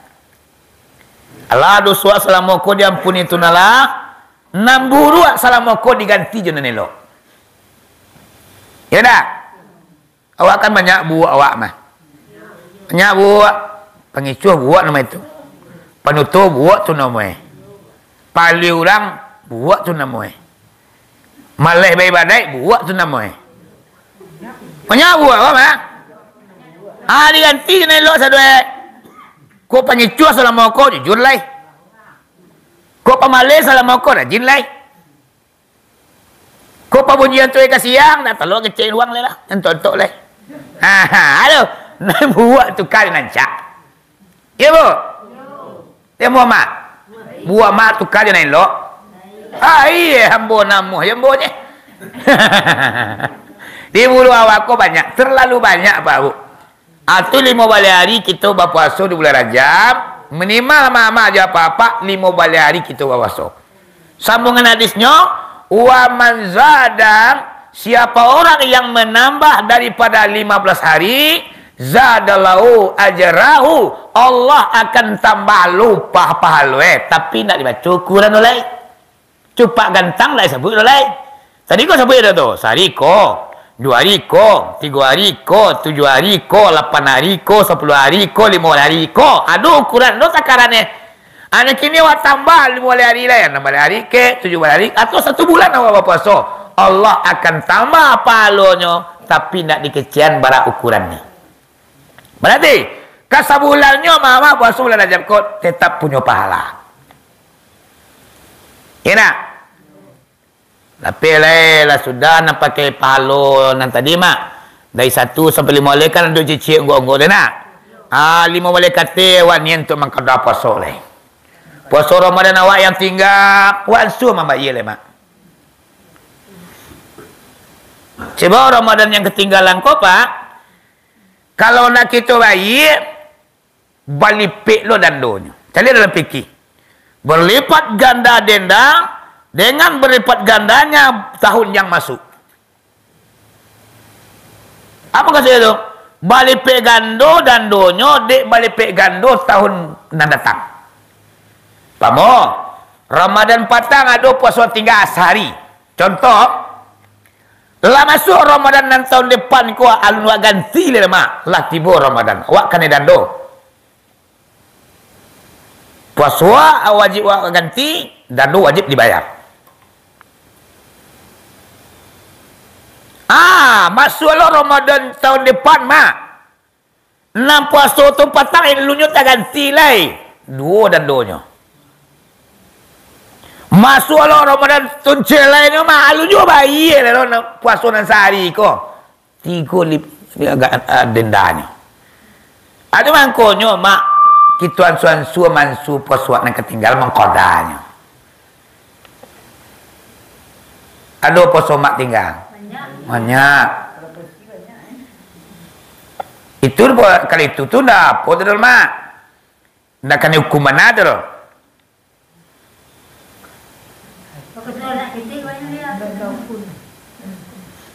Alah, doso salamo ko diampuni tu nah lah, nan buruak salamo ko diganti jo nan elok. Ya ndak? Awak kan banyak buruak awak mah. Banyak buruak. Pangicuah buruak namo itu. Panutuik buruak tu namo eh. Palui urang buruak tu namo eh. Maleh baibadaik buruak tu namo eh. Banyak buruak awak mah. Ah, diganti jo nan elok sado eh. Ko pangicuah salamo ko jujur lai. Ko pamaleh salamo ko rajin lai. Ko pabunyian tu ka siang, nak talok kecek luang lai lah. Entok-entok lai. Ha, ha, aduh. Nan buruak tuka jo nan cak. Ya, Bu? Ya, buruak mak. Buruak mak tuka jo nan elok. Ah, iya, ambo namuah, ya, ambo je. Di buruak awak ko banyak, terlalu banyak, Pak, Bu. Ah, tu limo baleh ari kito bapuaso di bulan Rajab, minimal amak-amak jo apak-apak limo baleh ari kito bapuaso. Sambungan hadisnyo, "Wa man zada," siapa orang yang menambah daripada lima belas hari, "zadallahu ajrahu," Allah akan tambah lo pah-, pahalo, eh, tapi ndak dibaco ukuran tu lai. Cupak gantang ndak disabuik tu lai. Tadi ko sabuik dah tu, sari ko. Duo ari ko, tigo ari ko, tujuah ari ko, lapan ari ko, sapuluah ari ko, limo ari ko. Ado ukuran tu takarannyo. Anyo kini awak tambah limo baleh ari lai, anam baleh ari kek, tujuah baleh ari, atau satu bulan awak bapuaso. Allah akan tambah pahalonyo, tapi ndak dikecekan bara ukurannyo. Barati, ka sabulannyo mama puaso bulan Rajab ko, tetap punyo pahala. Iyo ndak? Lapeh lai lah sudah nan pakai pahalo nan tadi, Mak. Dari satu sampai limo baleh kan ado cicik unggok-unggok tu, nak? Ah, limo baleh kateh awak niat untuak mangkada puaso lai. Puaso Ramadan awak yang tingga, awak ansua mambayia lai, Mak. Sebab Ramadan yang katinggalan ko, Pak, kalau nak kito bayia, balipek lo dandonyo. Caliak dalam fikih. Berlipat ganda denda dengan berlipat gandanya tahun yang masuk. Apo maksudnyo tu? Balipek gando dandonyo, dek balipek gando tahun nan datang. Pamo, Ramadan patang ado puaso tingga sahari. Contoh, lah masuak Ramadan nan tahun depan ko, alun awak ganti lai, Mak. Lah tibo Ramadan, awak kanai dando. Puaso wajib awak ganti, dando wajib dibayar. Ah, masuak lo Ramadan tahun depan, Mak. Nan puaso tu patang, alun nyo taganti lai. Duo dandonyo. Masuak lo Ramadan tahun celainyo, Mak, alun juo bayia lai lo nan puaso nan sahari ko. Tigo lip-, agak, ah, dendanyo. Ado mangkonyo, Mak, kito ansua-ansua mansu puaso nan katinggalan mangkodanyo. Ado puaso Mak tingga? Banyak. Banyak. Itu, kalau itu tu ndak apo tu doh, Mak. Ndak kanai hukuman ado doh.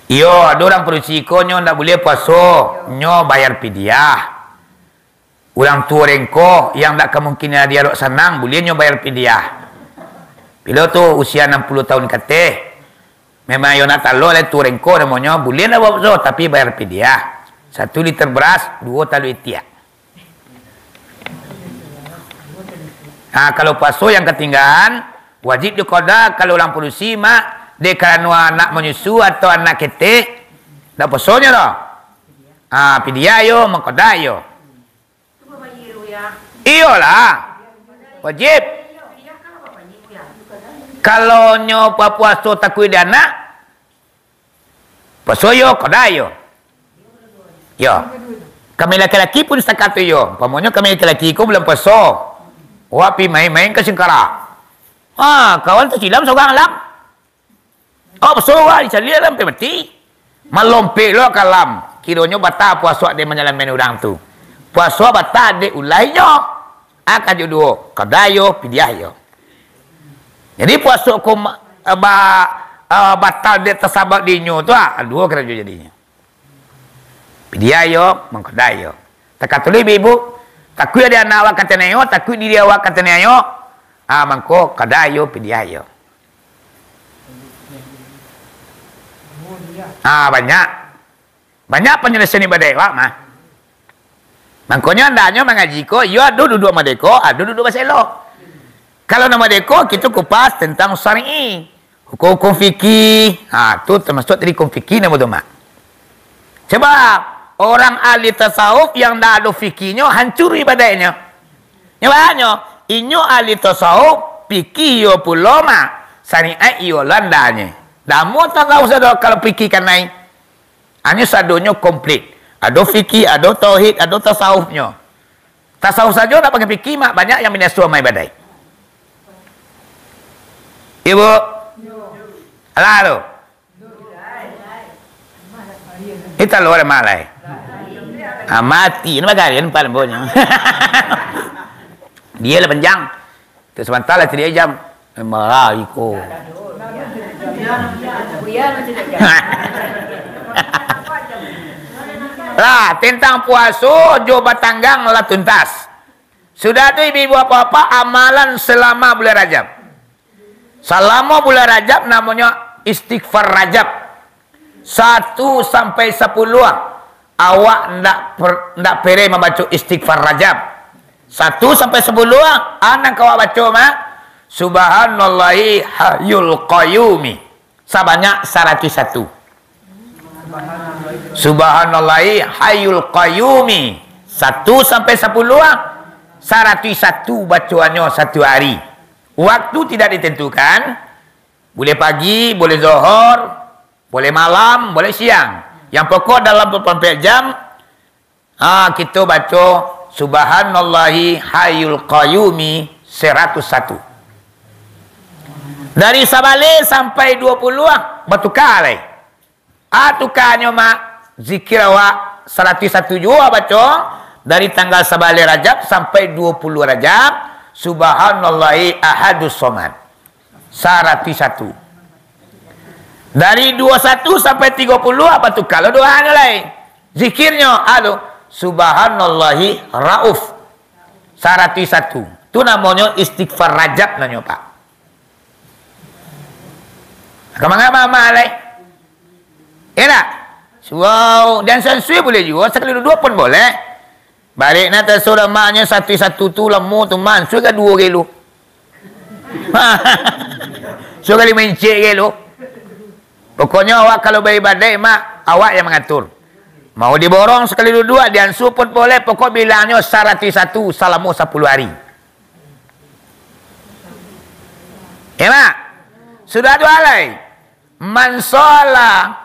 Iyo, ado urang padusi ko nyo ndak buliah puaso, nyo bayar pidiah. Urang tuo rengko yang ndak kamungkinan di arok sanang, buliah nyo bayar pidiah. Bilo tu usia anam puluah tahun kateh, memang iyo nak talok lai tuo rengko namonyo, buliah ndak bapuaso, tapi bayar pidiah. Satu liter beras, duo taluak itiak. Nah, kalau puaso yang katinggaan, wajib diqada kalau urang padusi, Mak, dek karano anak manyusu atau anak ketek, ndak puasonyo doh. Ah, pidiah iyo, mangqada iyo. Iyolah. Wajib. Kalau nyo bapuaso takuik di anak, puaso iyo, qada iyo. Yo. Kami laki-laki pun satakat tu iyo. Umpamonyo kami laki-laki ko bulan puaso, wak pi main-main ka Singkarak. Ha, kawan tasilam surang alam. Oh, puaso wak dicaliak lah sampai mati. Malompek lo ka alam. Kironyo batal puaso dek manyalamaik urang tu. Puaso batal dek ulah inyo. Ah, kajo duo. Qada iyo, pidiah iyo. Jadi puaso ko ma-, eh, ba-, eh, batal dek tasabab di inyo tu, ah, duo karajo jadinyo. Pidiah iyo, mangqada iyo. Takatulih ibu-ibu, takuik dek anak awak kataniayo, takuik diri awak kataniayo, ah, mangko qada iyo, pidiah iyo. Ah, banyak. Banyak panyalesaian ibadah awak mah. Mangkonyo andaknyo mangaji ko, iyo ado duduak madeko, ado duduak baselok. Kalau nan madeko, kito kupas tantang syar'i. Hukum-hukum fikih. Ha, tu tamasuak tadi hukum fikih namo tu, Mak. Sebab, urang ahli tasawuf yang ndak ado fikihnyo, hancur ibadahnyo. Nyo bahanyo, inyo ahli tasawuf, fikih iyo pulo, Mak. Syariat iyo landahnyo. Ndak amuah tasawuf sado kalau fikih kanai. Hanyo sadonyo komplit. Ado fikih, ado tauhid, ado tasawufnyo. Tasawuf sajo ndak pakai fikih, Mak, banyak yang binaso amal ibadaik. Ibu? Alah tu. Ita lo malai. Ah, mati. Ini bagarian paling bonyo. Dia lah panjang. Tu samantara lah tadi jam. Marah iko. Lah, tentang puaso jo batanggang lah tuntas. Sudah tu, ibu-ibu, bapak-bapak, amalan salamo bulan Rajab. Salamo bulan Rajab namonyo istighfar Rajab. Satu sampai sapuluah, awak ndak per-, ndak pereh mambaco istighfar Rajab. Satu sampai sapuluah, a nan ka awak baco, Mak? Subhanallahi hayyul qayyumi. Sabanyak saratuih satu. Subhanallahi hayyul qayyumi. Satu sampai sapuluah, saratuih satu bacoannyo satu ari. Waktu tidak ditentukan, boleh pagi, boleh zohor, boleh malam, boleh siang. Yang pokok dalam dua puluh empat jam, ha, kito baco Subhanallahi hayyul qayyumi saratuih satu. Dari sabaleh sampai dua puluah, batuka lai. A, tukanyo, Mak, zikir awak saratuih satu juo baco, dari tanggal sabaleh Rajab sampai dua puluah Rajab, Subhanallahi ahadus somad. Saratuih satu. Dari dua satu sampai tiga puluah, batuka lo doanyo lai. Zikirnyo, alo, Subhanallahi rauf. Saratuih satu. Tu namonyo istighfar Rajab namonyo, Pak. Ka manga mama lai? Yo ndak? Surau, diansua-ansua boleh juo, sakali duduak pun boleh. Barek nan taso lamaknyo satu-satu tu lamo tu, ma, ansua ka duo kilo. Ansua ka limo incik kilo. Pokoknyo awak kalau baibadaik, Mak, awak yang mangatur. Mau diborong sakali duduak, diansua pun boleh, pokok bilangnyo saratuih satu salamo sapuluah ari. Ya, Mak? Sudah tu alai. Man shala,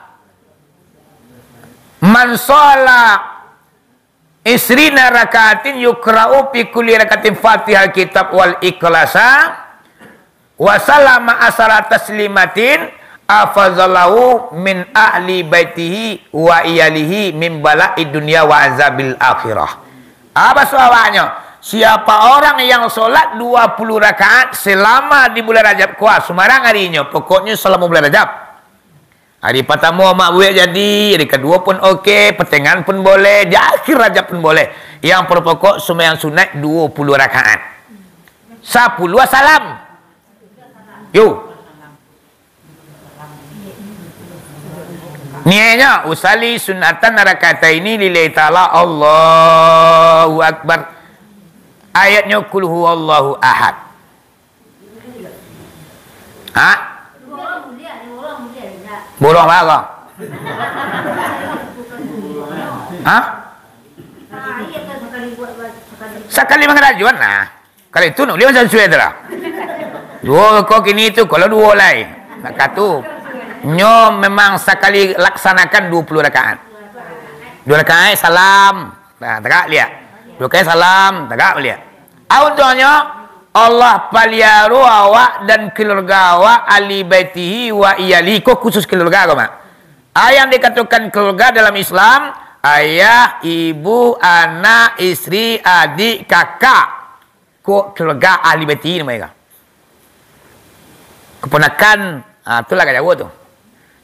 man shala isrina rakaatin yukra'u fi kulli rakaatin Fatihal Kitab wal Ikhlasa, wa salama asara taslimatin, afazalahu min ahli baitihi wa iyalihi min bala'i dunia wa azabil akhirah. Apa suawanyo? Siapa orang yang sholat dua puluh rakaat selama di bulan Rajab, kuah sumarang arinyo, pokoknyo selama bulan Rajab. Hari pertama mak buek jadi, hari kedua pun oke, pertengahan pun boleh, di akhir Rajab pun boleh. Yang pokok-pokok sumbayang sunat dua puluh rakaat. Sapuluah salam. Yo. Niatnyo, usalli sunnatan rakataini lillahi ta'ala, Allahu Akbar. Ayatnyo, Qul huwallahu ahad. Ha? Bolong baa? Ha? Sakali mangarajoan, nah. Kalau itu, nak ulih macam suai tu lah. Duo ko kini tu, kalau duo lai. Nak katu. Nyo memang sakali laksanakan dua puluh rakaat. Dua rakaat salam. Nah, tagak liak. Dua rakaat salam, tagak liak. Au doanyo, Allah paliaro awak dan keluarga awak, ahli baitihi wa iyalihi, ko khusus keluarga ko, Mak. A, yang dikatakan keluarga dalam Islam, ayah, ibu, anak, isteri, adik, kakak. Ko keluarga ahli baitihi namonyo ko. Keponakan, ah, tu lah ka jauah tu.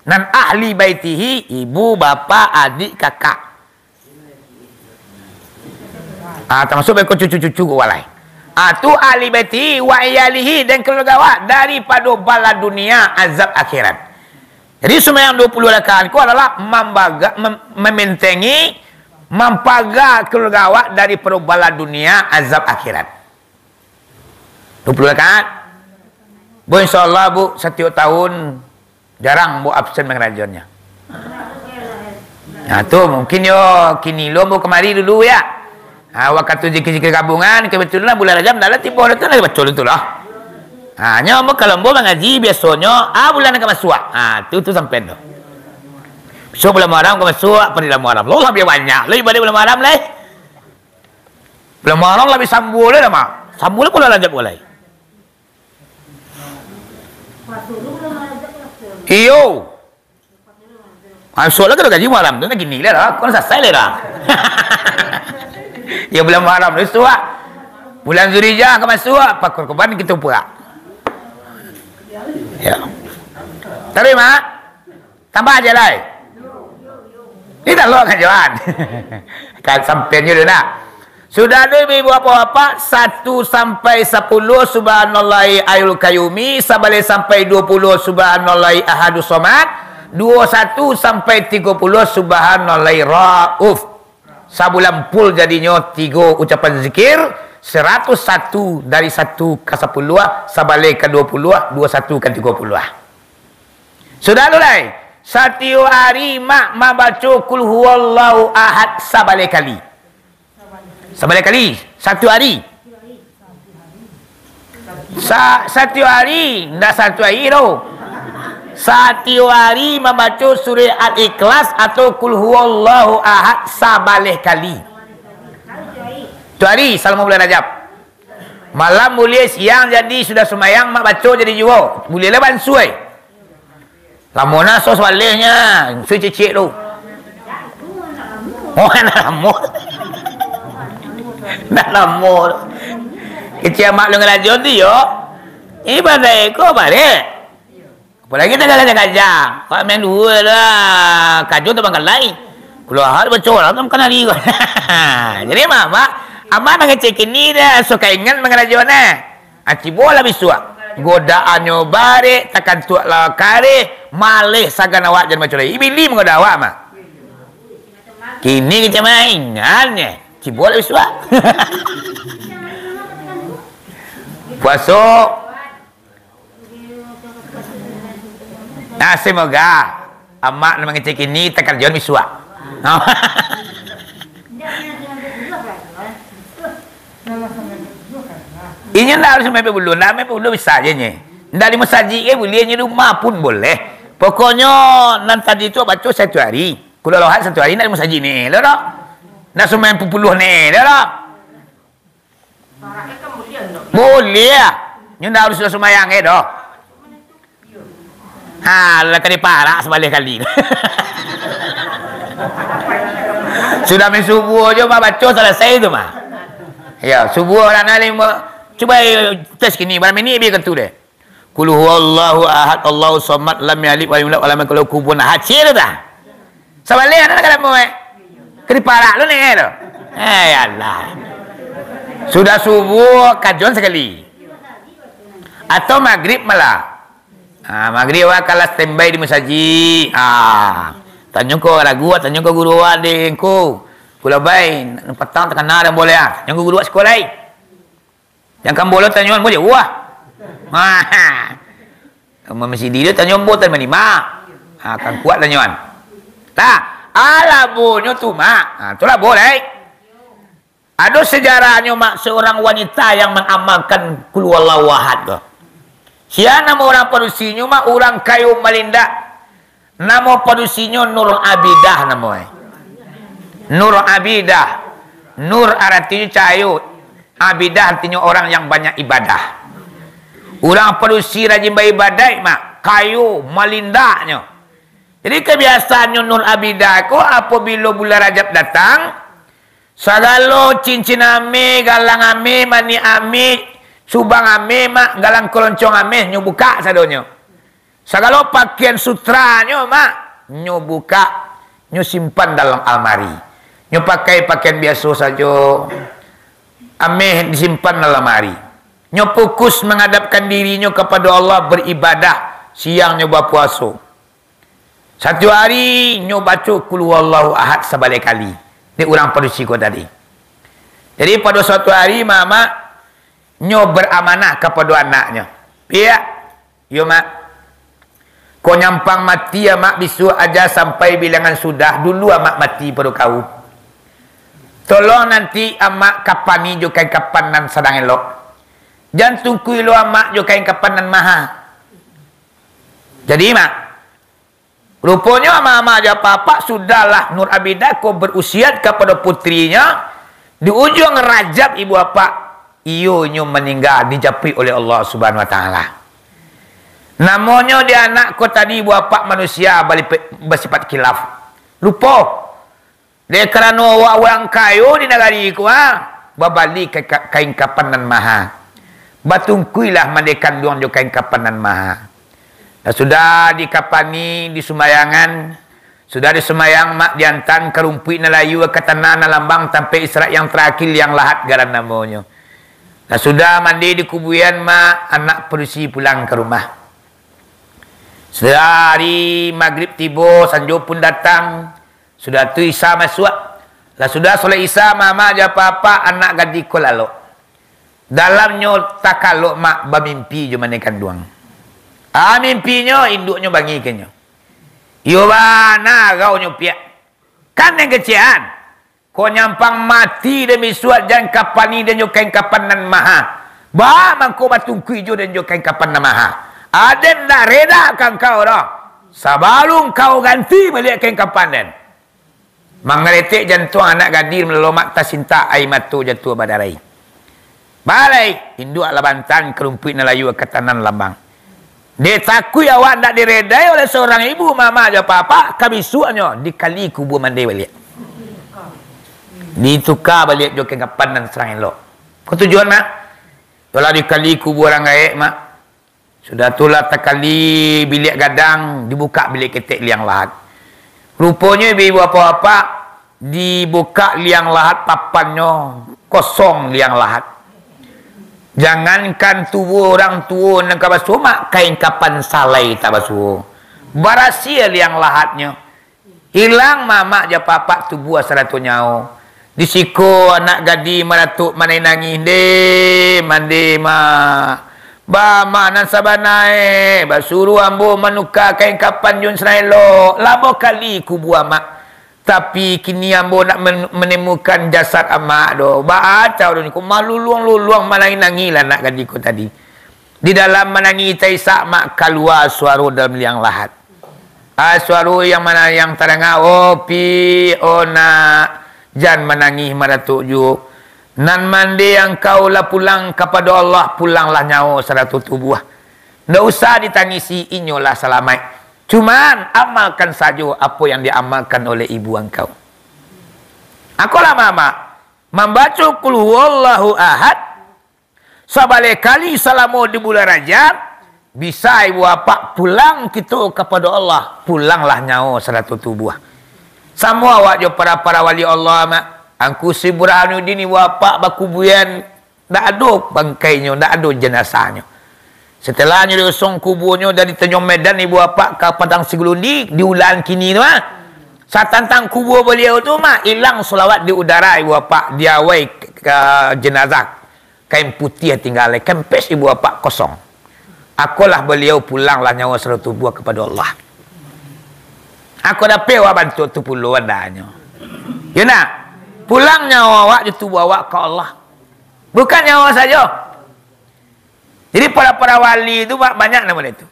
Nan ahli baitihi, ibu, bapa, adik, kakak. Ah, tamasuak beko cucu-cucu ko walai. Ah, tu ahli baitihi wa iyalihi, dan keluarga awak daripado bala dunia azab akhirat. Jadi, sumbayang dua puluh rakaat ko adalah mambaga-, mem-, membentengi, mampaga keluarga awak daripado bala dunia azab akhirat. Dua puluh rakaat. Bu, insyaallah, Bu, satiok tahun jarang Bu absen mangarajoannyo. Nah, tu mungkin yo kini lo Bu kamari dulu, ya. Ha, wakatu zikir-zikir gabungan, kebetulan bulan Rajab ndak lah tibo tu, lah baco tu lah. Ha, nyo Bu kalau Bu mangaji biasonyo, ah, bulan ka masuak. Ha, tu, tu sampai tu. Besok bulan Muharram ka masuak, pada bulan Muharram. Lo lah biar banyak, lo ibadah bulan Muharram lah. Bulan Muharram labiah sambua lai dah, Mak. Sambua lai bulan Rajab ko lai. Iyo. Masuak lah ka gaji Muharram tu, nak kini lah, kau sasai lah dah. Ya, bulan Muharram tu suak. Bulan Zulhijjah ka masuak, pakur kurban kito purak. Ya. Taruih, Mak. Tambah aja lai. Ni tak lo kan, Johan? Kan sampai ni dulu nak. Sudah tu, ibu-ibu, bapak-bapak, satu sampai sapuluh, Subhanallahi Hayyul Qayyumi, sabaleh sampai dua puluh, Subhanallahi Ahadus Somad, Duo satu sampai tigo puluah, subhanallah, rauf. Sabulan full jadinyo tigo ucapan zikir, saratus satu dari satu ka sapuluah, sabaleh ka duo puluah, duo satu ka tigo puluah. Sudah tu lai, satiok ari mak mambaco Qul Huwallahu Ahad sabaleh kali. Sabaleh kali, satu ari. Sa-, satu ari, ndak satu ari tu. Satu ari mambaco surah Al-Ikhlas atau Qul Huwallahu Ahad sabaleh kali. Tu ari, salamo bulan Rajab. Malam buliah, siang jadi, sudah sumayang, mak baco jadi juo. Buliah lah bansuai. Lamo na so sabalehnyo, so cicik tu. Oh, nak lamo. Nak lamo. Kecil amak lu ngarajo tu yo. Ini pasal iko balik. Apalagi tak ada kajang. Pak main dua lah. Kaju tu bangkalai. Kalau hal bocor lah tu makan hari ko. Jadi mak, mak, amak nak ngecek ini dah. So kaingan mangarajo nah. Ah, cibo lah bisuak. Godaannyo barek, takantuak lah kareh, maleh sagan awak jan baculai. Ibili manggoda awak mah. Kini kecek mainan nyo. Cibo lah bisuak. Puaso. Nah, semoga amak nan mangecek ini takarajoan bisuak. Inyo ndak harus sampai puluah, ndak sampai puluah bisa je nye. Ndak di masajik ke buliah, nye di rumah pun boleh. Pokoknyo nan tadi tu baco satu hari, Qul Huwallahu Ahad satu hari, ndak di masajik ni, lo dak? Ndak sumbayang puluah ni, lo dak? Buliah. Nyo ndak harus sudah sumbayang, eh, doh. Ha, lah ka diparak sabaleh kali. Sudah main subuh aja mah baco salasai tu mah. Ya, subuh orang alim, cuba, eh, tes kini, barang minit bi katu deh. Qul huwallahu ahad, Allahu samad, lam yalid walam yulad, walam yakul lahu kufuwan ahad. Cik tu tah. Sabaleh anak nak lamo, eh. Ka diparak lu ni, eh, tu. Eh, ya Allah. Sudah subuh, kajuan sakali. Atau magrib malah. Ha, magrib awak kalah standby di masajik. Ha. Tanyo ko ragu, tanyo ko guru awak deh, engko. Kulabai, patang takana dan boleh, ah. Tanyo ko guru awak sikola, ai. Jan ka ambo lo tanyoan, ambo jauah. Ha. Amun masih di dia tanyo ambo tan manima. Ha, kan kuat tanyoan. Tah, alabonyo tu, Mak. Ha, tu lah boleh. Ado sejarahnyo, Mak, seorang wanita yang mengamalkan Qul Huwallahu Ahad tu. Sia namo urang padusinyo, Mak, urang kayo malindak. Namo padusinyo Nur Abidah namo e. Nur Abidah. Nur aratinyo cahayo. Abidah aratinyo orang yang banyak ibadah. Urang padusi rajin baibadaik, Mak. Kayo, malindaknyo. Jadi, kebiasaannyo Nur Abidah ko, apabilo bulan Rajab datang, sagalo cincin ameh, galang ameh, manik ameh, subang ameh, Mak, galang koloncong ameh, nyo bukak sadonyo. Sagalo pakaian sutranyo, Mak, nyo bukak, nyo simpan dalam almari. Nyo pakai pakaian biaso sajo, ameh disimpan dalam almari. Nyo fokus mangadapkan dirinyo kapado Allah, beribadah, siangnyo bapuaso. Satu ari nyo baco Qul Huwallahu Ahad sabaleh kali. Dek urang padusi ko tadi. Jadi, pado suatu ari, Mak, nyo beramanah kapado anaknyo. Piak, Yo, Mak. Kok nyampang mati amak bisuak aja sampai bilangan sudah, dulu amak mati pado kau. Tolong nanti amak kapani jo kain kapan nan sadang elok. Jan tungkui lo amak jo kain kapan nan maha. Jadi, Mak, ruponyo amak-amak jo apak-apak sudahlah Nur Abidah ko berusiat kapado putrinyo, di ujuang Rajab ibu apak, iyo inyo maningga dijapuik oleh Allah Subhanahu Wa Taala. Namonyo di anak ko tadi, ibu apak, manusia balipe-, basifat khilaf. Lupo. Dek karano awak urang kayo di nagari ko, ha, babali ka-, ka-, kain kapan nan maha. Batungkuilah mandeh kanduang jo kain kapan nan maha. Lah sudah dikapani, disumbayangan, sudah disumbayang, Mak, diantan ka rumpuik nan layu, ka tanah nan lambang, tampek Isra yang tarakhir, Liang Lahat garan namonyo. Lah sudah mandi dikubuian, Mak, anak padusi pulang ka rumah. Sudah ari magrib tibo, sanjo pun datang. Sudah tu isya masuak. Lah sudah solat isya, mamak jo apak-apak, anak gadih ko lalok. Dalamnyo takalok, mak, bamimpi jo mane kanduang. Ah, mimpinyo, induaknyo bangih ka inyo. Iyo bana araunyo piak. Kan nan kecek an. Kok nyampang mati den bisuak, jan kapani den jo kain kapan nan maha. Baa mangko batungkuik jo den jo kain kapan nan maha. Aden ndak reda ka angkau doh. Sabalun kau ganti baliak kain kapan den. Mangaletek jantuang anak gadih, malalomak tasintak aia mato jatuah badarai. Balai, induak lah bantan, karumpuik nan layua ka tanan lambang. Dek takuik awak ndak diredai oleh saurang ibu, mamak jo apak-apak, ka bisuaknyo dikali kubua mande baliak. Dituka baliak jo kain kapan nan sarang elok. Ko tujuan, mak? Yolah dikali kubua urang gaek, mak. Sudah tu lah takali biliak gadang, dibukak biliak ketek liang lahat. Ruponyo ibu-ibu apak-apak, dibukak liang lahat papannyo, kosong liang lahat. Jangankan tubuah urang tuo nan ka basuo, mak, kain kapan salai tak basuo. Barasiah liang lahatnyo. Ilang mamak jo apak-apak tubuah sarato nyawo. Di siko anak gadih maratok manangih-nangih, "Ndeh, mandeh, mak. Baa, mak, nan sabana e, basuruah ambo manuka kain kapan jo nan elok. Lah ambo kali kubua amak. Tapi, kini ambo ndak men-, manemukan jasad amak doh. Baa carano ko, maluluang-luluang manangih-nangih lah anak gadih ko tadi." Di dalam manangih taisak, mak, kalua suaro dalam liang lahat. Ah, suaro yang mana yang tadanga, "Oh, Pi, oh, nak, jan manangih maratok juo. Nan mandeh angkau lah pulang kapado Allah, pulanglah nyawo sarato tubuah. Ndak usah ditangisi, inyo lah salamaik. Cuman, amalkan sajo apo yang diamalkan oleh ibu angkau." Akolah mamak, mambaco Qul Huwallahu Ahad, sabaleh kali salamo di bulan Rajab, bisa ibu apak pulang kito kapado Allah, pulanglah nyawo sarato tubuah. Samo awak jo para-para wali Allah, mak. Angku Syekh Burhanuddin ibu apak bakuburan, ndak ado bangkainyo, ndak ado janazahnyo. Satelahnyo diusung kubuanyo dari Tanjuang Medan ibu apak ka Padang Sigulundi, di Ulakan kini tu, ah. Satantang kubua baliau tu, mak, ilang salawat di udara ibu apak, diawai ka jenazah. Kain putiah tingga lai, kempes ibu apak kosong. Akolah baliau pulanglah nyawo sarato tubuah kapado Allah. Ako dapek awak bantuak tu pulo andahnyo. Yo nak? Pulang nyawo awak jo tubuah awak ka Allah. Bukan nyawo sajo. Jadi para-para wali tu ba-, banyak namo dia tu.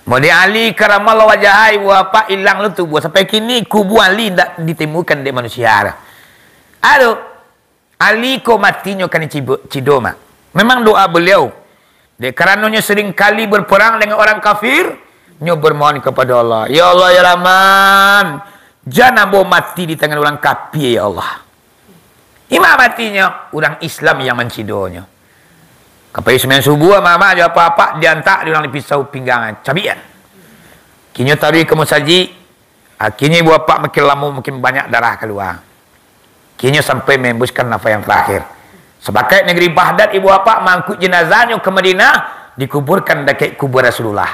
Kemudian Ali karamallahu wajhah, ibu apak, ilang lo tubuah. Sampai kini kubua Ali ndak ditemukan dek manusia. Aduh. Ali ko matinyo kan cibo-, cido, mak. Memang doa beliau. Dek karano nyo sering kali berperang dengan orang kafir, nyo bermohon kepada Allah, "Ya Allah, ya Rahman, jan ambo mati di tangan urang kafir, ya Allah." Imam matinyo, urang Islam yang mancidonyo. Kapai sumbayang subuah, mamak jo apak-apak, diantak di urang di pisau pinggang, cabiak. Kinyo taruih ka musajik, Akhirnyo ibu apak makin lamo makin banyak darah kalua. Akhirnyo sampai maembuskan nafas yang terakhir. Sapakaik nagari Baghdad ibu apak maangkuik jenazahnyo ka Madinah, dikuburkan dakek kubua Rasulullah.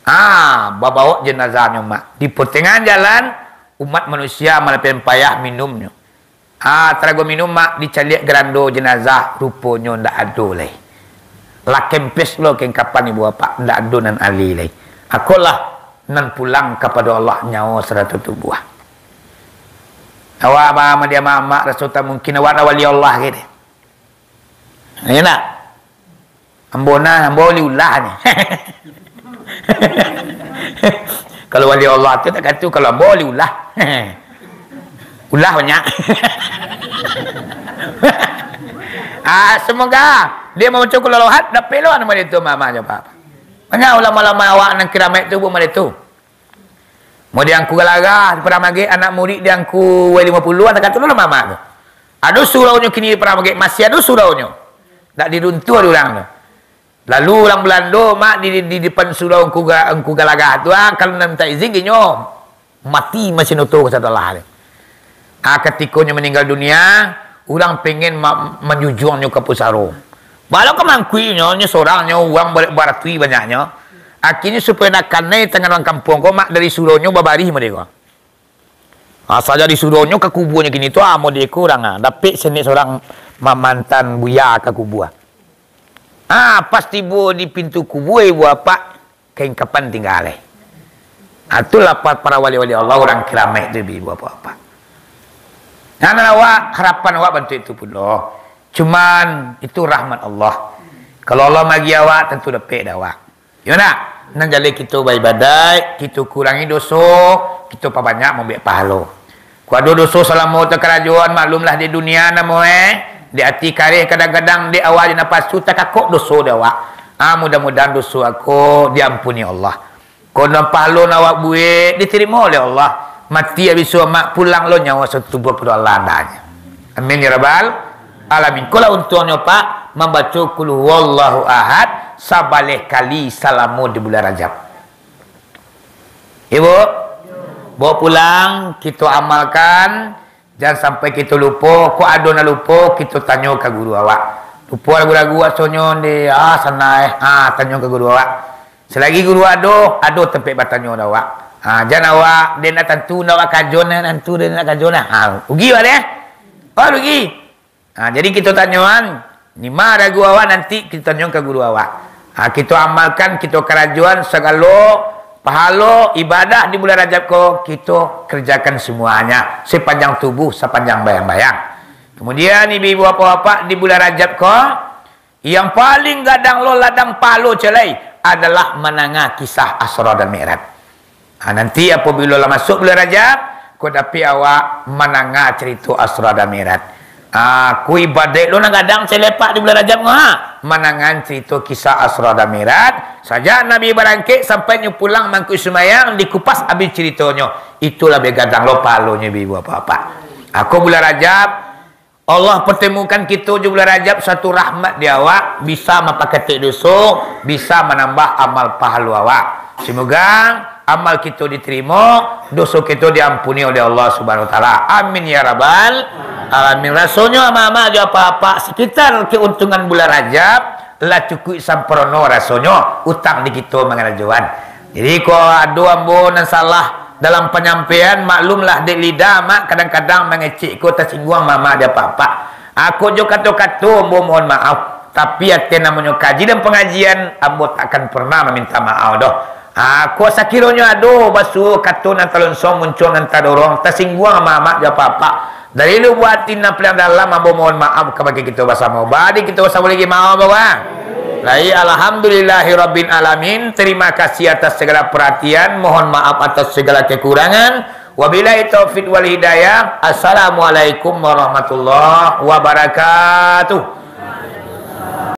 Ah, babawok jenazahnyo, mak. Di patangahan jalan, umat manusia malapehan payah minumnyo. Ah, tarago minum, mak, dicaliak garando jenazah, ruponyo ndak ado lai. Lah kempes lo kain kapan ibu apak, ndak ado nan alih lai. Akolah nan pulang kapado Allah nyawo sarato tubuah. Awak ba-, ma-, dia mamak raso tak mungkin awak lah wali Allah gitu. Iya ndak? Ambo nah, ambo wali ulah ni. Kalau wali Allah tu tak katu, kalau ambo wali ulah. Ulah banyak. Ah, semoga dia mambaco Qul Huwallahu Ahad, dapek lo nama dia tu, mama jo papa. Banyak ulama-ulama awak nan kiramaik tu, buat dia tu. Kemudian Angku Galaga, di Padang Magek, anak murid di Angku W lima puluh, tak katu lo mama tu. Ado suraunyo kini di Padang Magek, masih ado suraunyo. Ndak diruntuah dek urang tu. Lalu urang Balando, mak, di, di, di depan surau Angku Ga-, Angku Galagah tu, ah, kalau nak minta izin, inyo mati masih noto ka satalah tu. Ah, katikonyo maninggal dunia, urang pengen ma-, manjujuangnyo ka pusaro. Walau ka mangkuinyo, nyo sorang, nyo urang bar-, baratui banyaknyo. Akhirnyo supayo nak kanai tangan urang kampuang ko, mak, dari suronyo babarih mode ko. Ha, sajak di suronyo ka kubuanyo kini tu, ah, mode ko urang, ah, dapek senek surang mamantan buya ka kubua. Ah, pas tibo di pintu kubua, ibu apak, kain kapan tingga lai. Ah, itulah pa-, para wali-wali Allah, urang kiramaik tu, ibu apak-apak. Nah, nan awak, harapan awak bantuak itu pulo. Cuman, itu rahmat Allah. Kalau Allah magi awak, tantu dapek dek awak. Iyo ndak? Nan jaleh kito baibadaik, kito kurangi doso, kito pabanyak mambuek pahalo. Kok ado doso salamo takarajoan, maklumlah di dunia namo, eh. Di ati kareh kadang-kadang, di awak di napasu takakok doso di awak. Ah, mudah-mudahan doso ako diampuni Allah. Kok nan pahalo nan awak buek ditarimo oleh Allah. Mati abih tu, mak, pulang lo nyawa satubuah pado Allah andaknyo. Amin ya rabbal alamin. Kolah untuangnyo, Pak, mambaco Qul Huwallahu Ahad sabaleh kali salamo di bulan Rajab. Ibu, bawa pulang, kito amalkan, jan sampai kito lupo. Kok ado nan lupo, kito tanyo ka guru awak. Lupo ragu-ragu rasonyo, ndeh, ah, sanai, ah, tanyo ka guru awak. Salagi guru ado, ado tampek batanyo dek awak. Ah, jan awak, dek nak tantu, nak awak kajo nah, tantu dek nak kajo nah. Ah, rugi awak deh. Oh, rugi. Ha, jadi kito tanyoan, nima ragu awak nanti kito tanyoan ka guru awak. Ha, kito amalkan, kito karajoan sagalo pahalo ibadah di bulan Rajab ko, kito kerjakan semuanya, sepanjang tubuh, sapanjang bayang-bayang. Kemudian, ibu-ibu, bapak-bapak, di bulan Rajab ko, yang paling gadang lo ladang pahalo calai adalah mananga kisah Asra dan Mi'raj. Ha, nanti apabilo lah masuk bulan Rajab, ko dapek awak mananga carito Asra dan Mi'raj. Ha, ko ibadaik lo nan gadang salepak di bulan Rajab ko, ha. Manangan carito kisah Asra dan Mi'raj. Sajak Nabi barangkek sampai nyo pulang mangkuik sumayang, dikupas abih caritonyo. Itulah bagadang lo pahalonyo, ibu-ibu, bapak-bapak. Ha, ko bulan Rajab, Allah pertemukan kito jo bulan Rajab, satu rahmat di awak, bisa mapakatek doso, bisa manambah amal pahalo awak. Semoga amal kito diterimo, doso kito diampuni oleh Allah Subhanahu Wa Taala. Amin ya rabbal alamin. Rasonyo amak-amak jo apak-apak, sekitar keuntungan bulan Rajab lah cukuik samparono rasonyo utang di kito mangarajoan. Jadi, kok ado ambo nan salah dalam panyampaian, maklumlah dek lidah, mak, kadang-kadang mangecek ko tasingguang, mamak, di apak-apak. Ako jo kato-kato ambo mohon maaf, tapi ateh namonyo kaji dan pangajian, ambo takkan pernah maminta maaf doh. Ako sakironyo ado basuo kato nan talonsong, muncuang nan tadorong, tasingguang mamak jo apak-apak. Dari lubuk ati nan paliang dalam, ambo mohon maaf kabake kito basamo. Bari kito basamo lagi maaf, bawa. Lai, alhamdulillahirabbil alamin. Terima kasih atas segala perhatian. Mohon maaf atas segala kekurangan. Wabillahi taufik wal hidayah. Assalamualaikum warahmatullahi wabarakatuh.